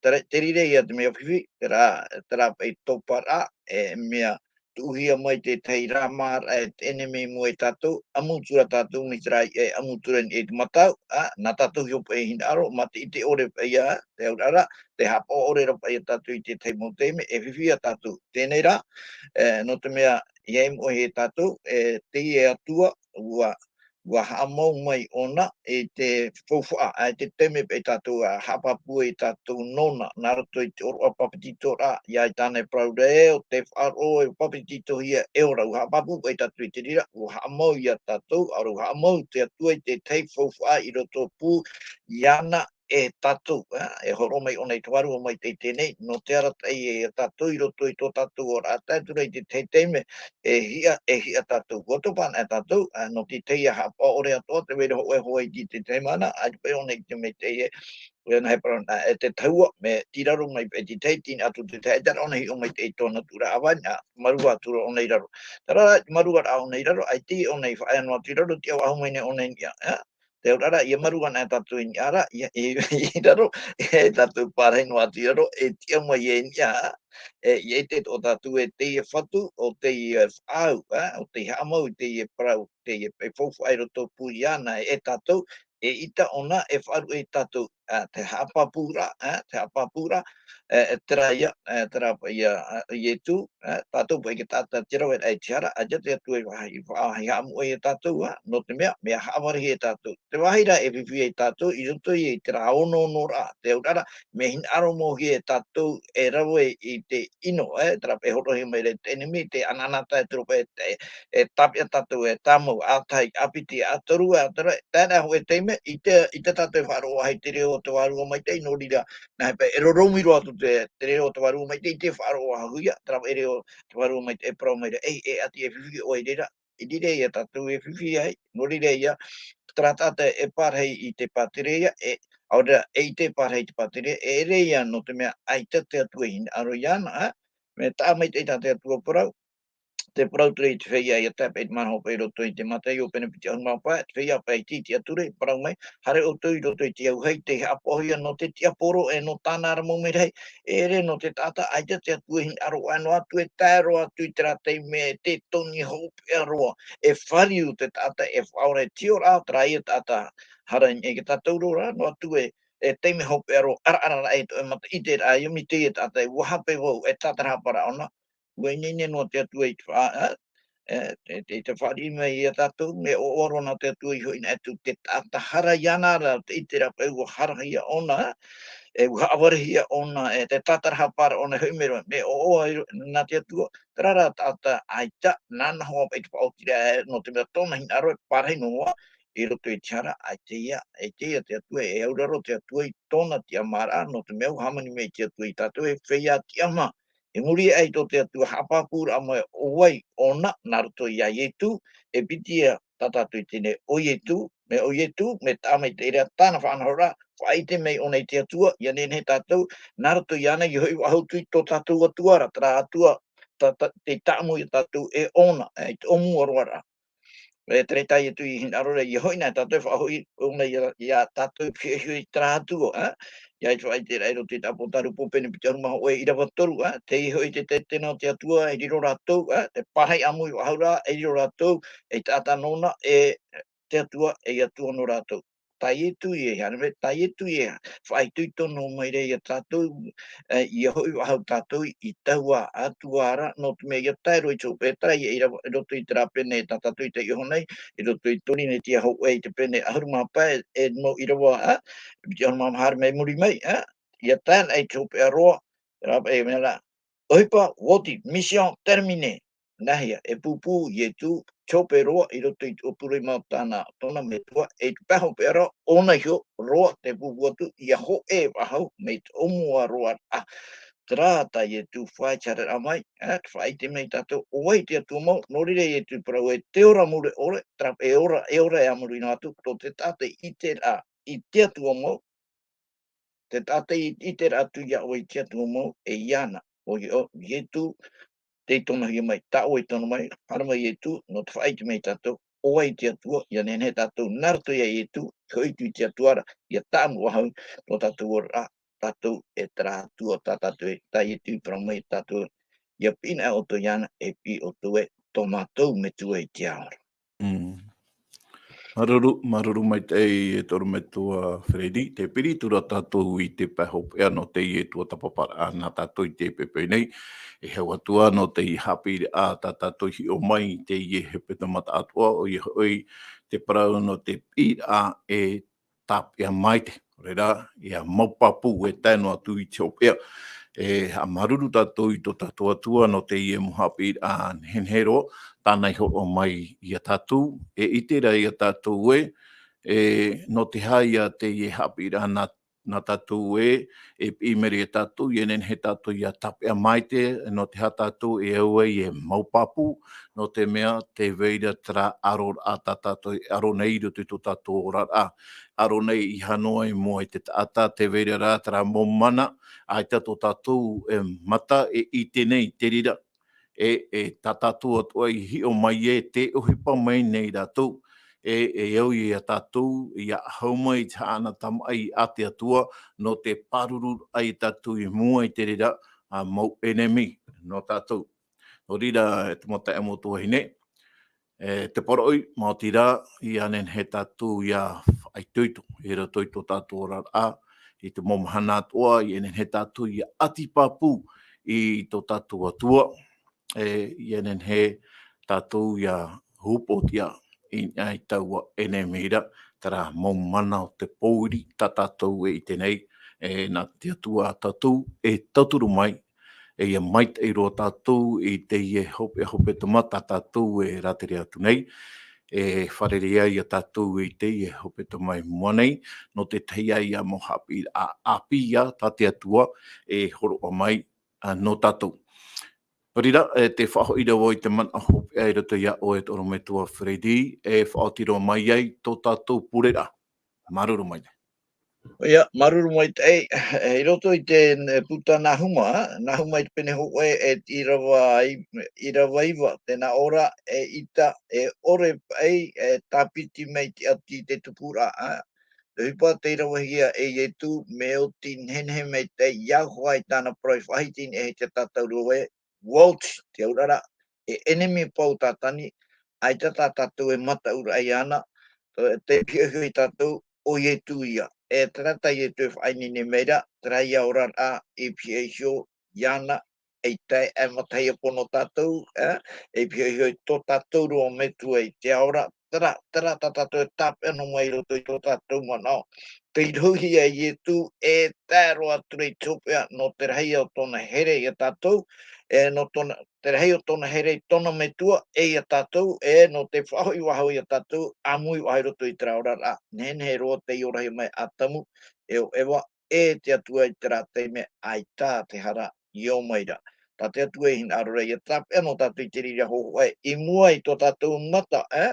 terā, te reira ia te mea fifi, terā, terā paʻi toparaʻa, e mea tuʻuhia mai te tahi rāmāraʻa e te ʻenemi i mua ia tātou, ʻamu atu ra tātou mai terā i, e ʻamu atu ra i te mataʻu, ā, nā tātou iho paʻi e hinaʻaro, mā te ʻite ʻore paʻi ia, te auraʻa ra, te haʻapaʻo ʻore ra paʻi ia tātou i te tahi mau taime, e fifi ia tātou. Teie nei rā, e, nō te mea, ʻia ʻimi ʻoe e tātou, e, teie Atua, ʻua, ʻua haʻamau mai ʻōna i te faufaʻa, ā, i te taime paʻi tātou ʻa haʻapāpū ai tātou nōna, nā roto i te ʻōroʻa papetitoraʻa, ʻia ʻite ānei parau ra ē, ʻo tei faʻaroʻo e papetitohia e ora, ʻua haʻapāpū paʻi tātou i te reira, ʻua haʻamau ia tātou, ʻa ʻō ra ʻua haʻamau te Atua i te tahi faufaʻa i rotopū iāna e tātou, ā, e hōroʻa mai ʻōna i te Vārua Maitaʻi i teie nei, nō te arataʻi ia tātou i roto i tō tātou ora, ā, tae atu ra i te tahi taime, e hiʻa, e hiʻa tātou. ʻUa topa anaʻe tātou, ā, nō te tahi haʻapaʻo ʻore atoʻa, tē vai ra hōʻē hoʻi i te tahi mahana, ʻaita paʻi ʻōna i te maitaʻi e, ʻoia nā he parau, ā, e te tahua, mea tīraro mai paʻi te tahi, tīna atu te tahi, ʻaita rā ʻōna e hiʻo mai te, i tōna tuʻuraʻa vine, ā, mārua atu ra ʻōna i raro. Terā rā, mārua rā ʻōna i raro, ʻaita ʻōna i faʻaea noa atu i raro, tiʻa faʻahou mai nei ʻōna i niʻa, ā? Te auraʻa ra, ʻia mārua anaʻe tātou i niʻa ra, ʻia, i, i raro, e tātou pārahi noa atu i raro, e tiʻa mai e niʻa, e, ʻia ʻite tō tātou e teie Fatu, ʻo teie faʻaau, ā, ʻo tei haʻamau i teie parau, teie paʻi faufaʻa i rotopū iāna e tātou, eʻita ʻōna e faʻaruʻe ia tātou, ā, te haʻapāpūraʻa, ā, te haʻapāpūraʻa, e, e terā ia, e, terā paʻi ia, ā, Ietu, ā, tātou paʻi e taʻata tē rave ra i te hara, ʻaita te Atua i faʻa-, i faʻa-, i haʻamou ia tātou, ā, nō te mea, mea haʻavarehia ia tātou. Te vāhi ra e fifi ai tātou, i roto ia i terā onoonoraʻa, te auraʻa ra, mea hinaʻaro mau hia e tātou e rave i te ʻino, e, terā paʻi e hōroʻahia mai ra e te ʻenemi, te anaanatae, te rope, e, e tāpeʻa tātou, e tāmau, ʻātahi, ʻāpiti, ʻātoru, ʻātoru, tae noa hōʻē taime, ʻite, ʻite tātou e faʻaroʻo faʻahou i te reo o te Vārua Maitaʻi, nō reira, nā hea paʻi, e roromi roa atu te, te reo o te Vārua Maitaʻi, ʻite e faʻaroʻo faʻahou ia, terā paʻi e reo o te Vārua Maitaʻi e parau mai ra, e, e ʻati e fifi ʻoe i reira, i reira ia tātou e fifi ai, nō reira ia, terā taʻata e pārahi i te pātireia, e, ʻaore ra, e ʻite e pārahi i te pātireia, e ʻere ia nō te mea ʻaita te Atua i hinaʻaro iāna, ā, mea taʻa maitaʻi tā te Atua parau, te parau atu ra i te feiā ʻia tae paʻi i te manahopa i roto i te Mataio pene piti ʻahuru mā pae, te feiā paʻi i tītiʻa atu ra, i parau mai, haere ʻoutou i roto i te auahi, tei haʻapaʻohia nō te tiaporo, e nō tāna ra mau merahi, e ʻere nō te taʻata, ʻaita te Atua i hinaʻaro, ʻaita noa atu e tae roa atu i terā taime e te toni hopeʻa roa, e fāriu te taʻata e faʻaora e tiʻa ra, terā ia taʻata hara i niʻa ia tātou ra, noa atu e, e taime hopeʻa roa, ʻaraʻara ra e tō e mata ʻite ra, ia mai teie taʻata e ʻua hape vau, e tātarahapa ra ʻōna, ʻua ineine noa te Atua i te faʻa-, ā, e, te, te, te fāriʻi mai ia tātou, mea ʻoaʻoa roa nā te Atua i hoʻi nā atu te taʻata hara iāna ra, te ʻite ra paʻi ʻua harahia ʻōna, e, ʻua haʻavarehia ʻōna, e, te tātarahapa ra ʻōna e hoʻi mai roa, mea ʻoaʻoa i ro-, nā te Atua, terā rā taʻata ʻaita, nāna hoʻi paʻi te faʻaotiraʻa, e, nō te mea tōna hinaʻaro e pārahi noa, i roto i te hara, ʻaita ia, ʻaita ia te Atua, e auraro te Atua i tōna tiʻamāraʻa, nō te mea ʻua hāmani mai te Atua ia tātou, e feiā tiʻamā, i muri aʻe i tō te Atua haʻapāpūraʻa mai ʻo vai ʻōna, nā roto ia Ietu, e piti ia tā tātou i teie nei ʻo Ietu, mea ʻo Ietu, mea taʻa maitaʻi ra tāna faʻanahoraʻa, faʻaʻite mai ʻōna i te Atua, ʻia nehenehe tātou, nā roto iāna, ʻia hoʻi faʻahou atu i tō tātou Atua ra, terā Atua, tā, tā, tei tāʻamu ia tātou e ʻōna, e, i te ʻōmua roa ra. E, terā tā Ietu i hinaʻaro ra, ʻia hoʻi nā tātou e faʻahoʻi ʻōna ia, ia tātou e hiʻohiʻo i terā Atua, ā? ʻIa faʻaʻite ra i roto i te ʻApotarupo pene piti ʻahuru mā hōʻē ʻīrava toru, ā? Tei hoʻi te, te, te taʻata o te Atua, e riro rātou, ā? Te pārahi ʻāmui faʻahou ra, e riro rātou, e taʻata nōna, e te Atua, e Atua nō rātou. Tā Ietu ia, e haere mai, tā Ietu ia, faʻaitoito noa mai ra ia tātou, e, ʻia hoʻi faʻahou tātou i taua Atua ra, nō te mea ʻia tae roa i te hopeʻa, terā ia i ra-, i roto i terā pene tā tātou i taiʻo nei, i roto i Torinetia hōʻē i te pene ʻahuru mā pae, e mau ʻīrava, ā, piti ʻahuru mā maha haere mai muri mai, ā, ia tae ana i te hopeʻa roa, rā paʻi e mea rā, ʻohipa, voti, mission terminée. Nā hea, e pūpū Ietu, te hopeʻa roa, i roto i te ʻōpū rima o tāna, tōna metua, e te pae hopeʻa roa, ʻōna iho roa te pūpū atu, ia hōʻē faʻahou, mai te ʻōmua roa rā. Terā tā Ietu faʻaʻite ra mai, e, te faʻaʻite mai tātou, ʻo vai te Atua mau, nō reira Ietu parau e te ora mure ʻore, terā e ora, e ora e ʻāmui noa atu, tō te taʻata i ʻite ra, i te Atua mau, te taʻata i, i ʻite ra atu iā ʻoe i te Atua mau, e iāna, ʻoia hoʻi, Ietu, tei tonohia mai, tā ʻoe i tono mai, haere mai Ietu, nō te faʻaʻite mai tātou, ʻo vai te Atua, ia nehenehe tātou, nā roto iā Ietu, hoʻi atu i te Atua ra, ia tāʻamu faʻahou, tō tātou ora, tātou e terā Atua, tā tātou e, tā Ietu i parau mai tātou, ia piʻi na ʻoutou iāna, e piʻi ʻoutou ē, tō mātou Metua i te ao ra. Mm. Māuruuru, māuruuru maitaʻi e te ʻorometua Freddy, tē piri atu ra tātou i te pae hopeʻa nō teie tuatāpaparaʻa nā tātou i teie poʻipoʻi nei, e hau atu ā nō teie haʻapiʻiraʻa tā tātou i hiʻo mai i teie hepetoma tāʻātoʻa, ʻoia hoʻi te parau nō te piʻiraʻa e tāpeʻa maitaʻi. Reira, ia mau pāpū e tae noa atu i te hopeʻa. E haʻamāuruuru tātou i tō tātou Atua nō teie mau haʻapiʻiraʻa nehenehe roa, tāna i hōroʻa mai iā tātou, e ʻite ra iā tātou ē, e, nō te aha ia teie haʻapiʻiraʻa nā, nā tātou ē, e piʻi mai ra iā tātou, ia nehenehe tātou ia tāpeʻa maitaʻi, nō te aha tātou e au ai e mau pāpū, nō te mea, tē vai ra terā ʻaroraʻa tā tātou e ʻaro nei i roto i tō tātou oraraʻa, ʻaro nei ʻeiaha noa i mua i te taʻata, tē vai ra rā terā mau mana, ʻaita tō tātou e mata e ʻite nei i te reira, e, e tā tātou atoʻa i hiʻo mai ē, tē ʻohipa mai nei rātou, e, e au iā tātou, ia hau mai i te haʻa tamaʻi a te Atua, nō te pāruru ai tātou i mua i te reira, ā, mau ʻenemi nō tātou. Nō reira, e te mau taeaʻe, mau tuahine, e, te poroʻi, maoti rā, ia nehenehe tātou ia faʻaitoito, i roto i tō tātou oraraʻa, i te mau mahana atoʻa, ia nehenehe tātou ia ʻati pāpū i tō tātou Atua, e, ia nehenehe tātou ia upoʻotiʻa i niʻa i taua ʻenemi ra, terā mau mana o te pōiri tā tātou e ʻite nei, e, nā te Atua tātou e tauturu mai, e ia maitaʻi roa tātou i teie hopeʻa hepetoma tā tātou e rātere atu nei, e fārerei ai iā tātou i teie hepetoma i mua nei, nō te tahi ia mau haʻapiʻiraʻa ʻāpī ia tā te Atua e hōroʻa mai, ā, nō tātou. Nō reira, e tē faʻahoʻi ra vau i te manaʻo hopeʻa i roto iā ʻoe e te ʻorometua Freddy, e faʻaoti roa mai ai tō tātou pureraʻa. Māuruuru maitaʻi. ʻOia, māuruuru maitaʻi, e, i roto i te, e, puta Nahuma, Nahuma i te pene hōʻē e ʻīrava i-, ʻīrava iva, tē nā ʻō ra, e ʻita, e ʻore paʻi, e tāpiti mai te ʻati i te tupuraʻa, ā, te ʻohipa tei ravehia e Ietu, mea oti nehenehe maitaʻi, ia hoʻi tāna parau i faʻahiti nei e te tātaurua ē, Walt, te auraʻa, e ʻenemi pau Tātani, ʻaita tā tātou e mataʻuraʻa iāna, e, tei pihaʻi iho ia tātou, ʻo Ietu ia. E terā tā Ietu e faʻaineine mai ra, terā ia oraraʻa, e pihaʻi iho iāna, e tae, e matahiapo nō tātou, e, e pihaʻi iho i tō tātaurua Metua i te ao ra, terā, terā tā tātou e tāpeʻa noa mai i roto i tō tātou manaʻo. Tei rohi ia Ietu, e tae roa atu ra i te hopeʻa, nō te rahi o tōna here ia tātou, e nō tōna, te rahi o tōna here i tōna Metua, e ia tātou, e nō te faʻahoʻi faʻahou ia tātou, ʻāmui faʻahou i roto i terā oraraʻa, nehenehe roa tei orahia mai Atamu, e ʻo Eva, e te Atua i terā taime, ʻaita te hara i ō mai ra. Tā te Atua e hinaʻaro ra ia tāpeʻa noa tātou i te reira hōhoʻa i mua i tō tātou mata, e?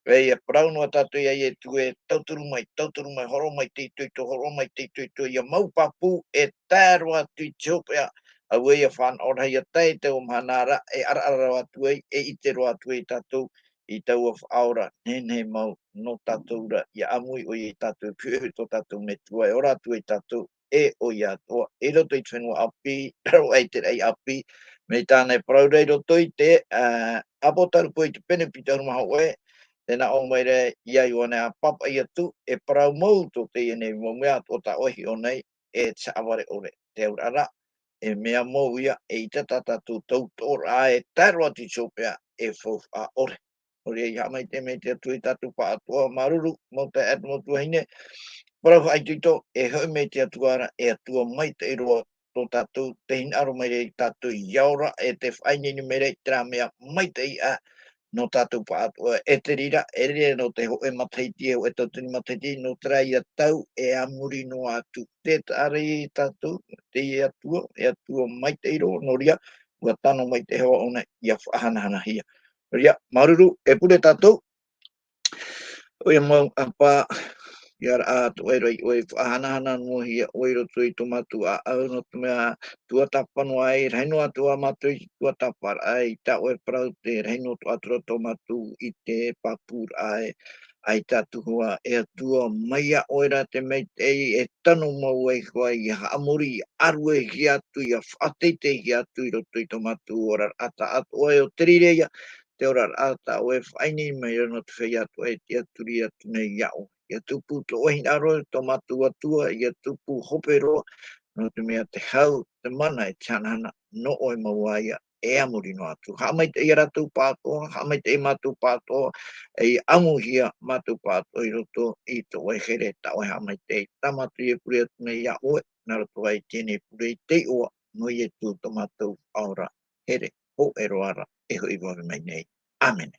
E ia parau noa tātou ia Ietu e tauturu mai, tauturu mai, hōroʻa mai te itoito, hōroʻa mai te itoito, ia mau pāpū e tae roa atu i te hopeʻa, auē ia fānaʻo rahi ia tae i taua mahana ra, e ʻaraʻara roa atu ai, e ʻite roa atu ai tātou i taua Faʻaora, nehenehe mau nō tātou ra, ia ʻāmui ʻoia ia tātou, pihaʻi iho i tō tātou Metua, e ora atu ai tātou, e ʻoia atoʻa, i roto i te fenua ʻāpī, raro aʻe i te raʻi ʻāpī, mai tāna e parau ra i roto i te, ā, ʻĀpōtarupo i te pene piti ʻahuru mā hōʻē, tē nā ʻō mai ra ia Ioane ā pāpaʻi atu, e parau mau tō teie nei mau mea atoʻa tā ʻoe e hiʻo nei, e te saʻavare ʻore, te auraʻa ra, e mea mau ia, eʻita tā tātou tautoʻoraʻa e tae roa atu i te hopeʻa, e faufaʻa ʻore. Nō reira, ia haʻamaitaʻi mai te Atua ia tātou pāʻatoʻa, māuruuru, mau taeaʻe, mau tuahine, parau faʻaitoito, e hoʻi mai te Atua ra, e Atua maitaʻi roa tō tātou, tē hinaʻaro mai ra ia tātou ia ora, e tē faʻaineine mai ra i terā mea maitaʻi aʻe nō tātou pāʻātoʻa, e te reira, e riro nō te hōʻē matahiti, e hōʻē tauatini matahiti, nō terā ia tau, e a muri noa atu. Tē taʻa ra ia tātou, te Atua, e Atua maitaʻi roa, nō reira, ʻua tano mai te ihoa ʻōna, ia faʻahanahanahia. Nō reira, māuruuru, e pure tātou, ʻoia mau ʻāpā, ia raʻa atu ai ra ʻoe, faʻahanahana noa hia ʻoe i roto i tō mātou ʻāʻau, nō te mea tuatāpapa noa ai, rahi noa atu ā mātou i te tuatāpaparaʻa i tā ʻoe parau, tē rahi noa atu ra tō mātou ʻite, pāpūraʻa e, ʻaita atu hoʻi, e Atua, mai iā ʻoe rā te maitaʻi, e tano mau ai hoʻi ia haʻamori, ia ʻāruehia atu, ia faʻateiteihia atu i roto i tō mātou oraraʻa tāʻātoʻa, e ʻo te reira ia, te oraraʻa tā ʻoe e faʻaineine mai ra nō te feiā atoʻa e tiʻaturi atu nei iā ʻoe. ʻIa tupu tō ʻoe hinaʻaro, tō mātou Atua, ʻia tupu hope roa, nō te mea te hau, te mana, e te hanahana, nō ʻoe mau ā ia, e a muri noa atu. Haʻamaitaʻi ia rātou pāʻātoʻa, haʻamaitaʻi mātou pāʻātoʻa, e ʻia ʻamuhia mātou pāʻātoʻa i roto i tō ʻoe here, tā ʻoe haʻamaitaʻi, tā mātou e pure atu nei iā ʻoe, nā roto i teie nei pure i te iʻoa, nō Ietu tō mātou Faʻaora here, hōʻē roa ra, e hoʻi vave mai nei. ʻĀmene.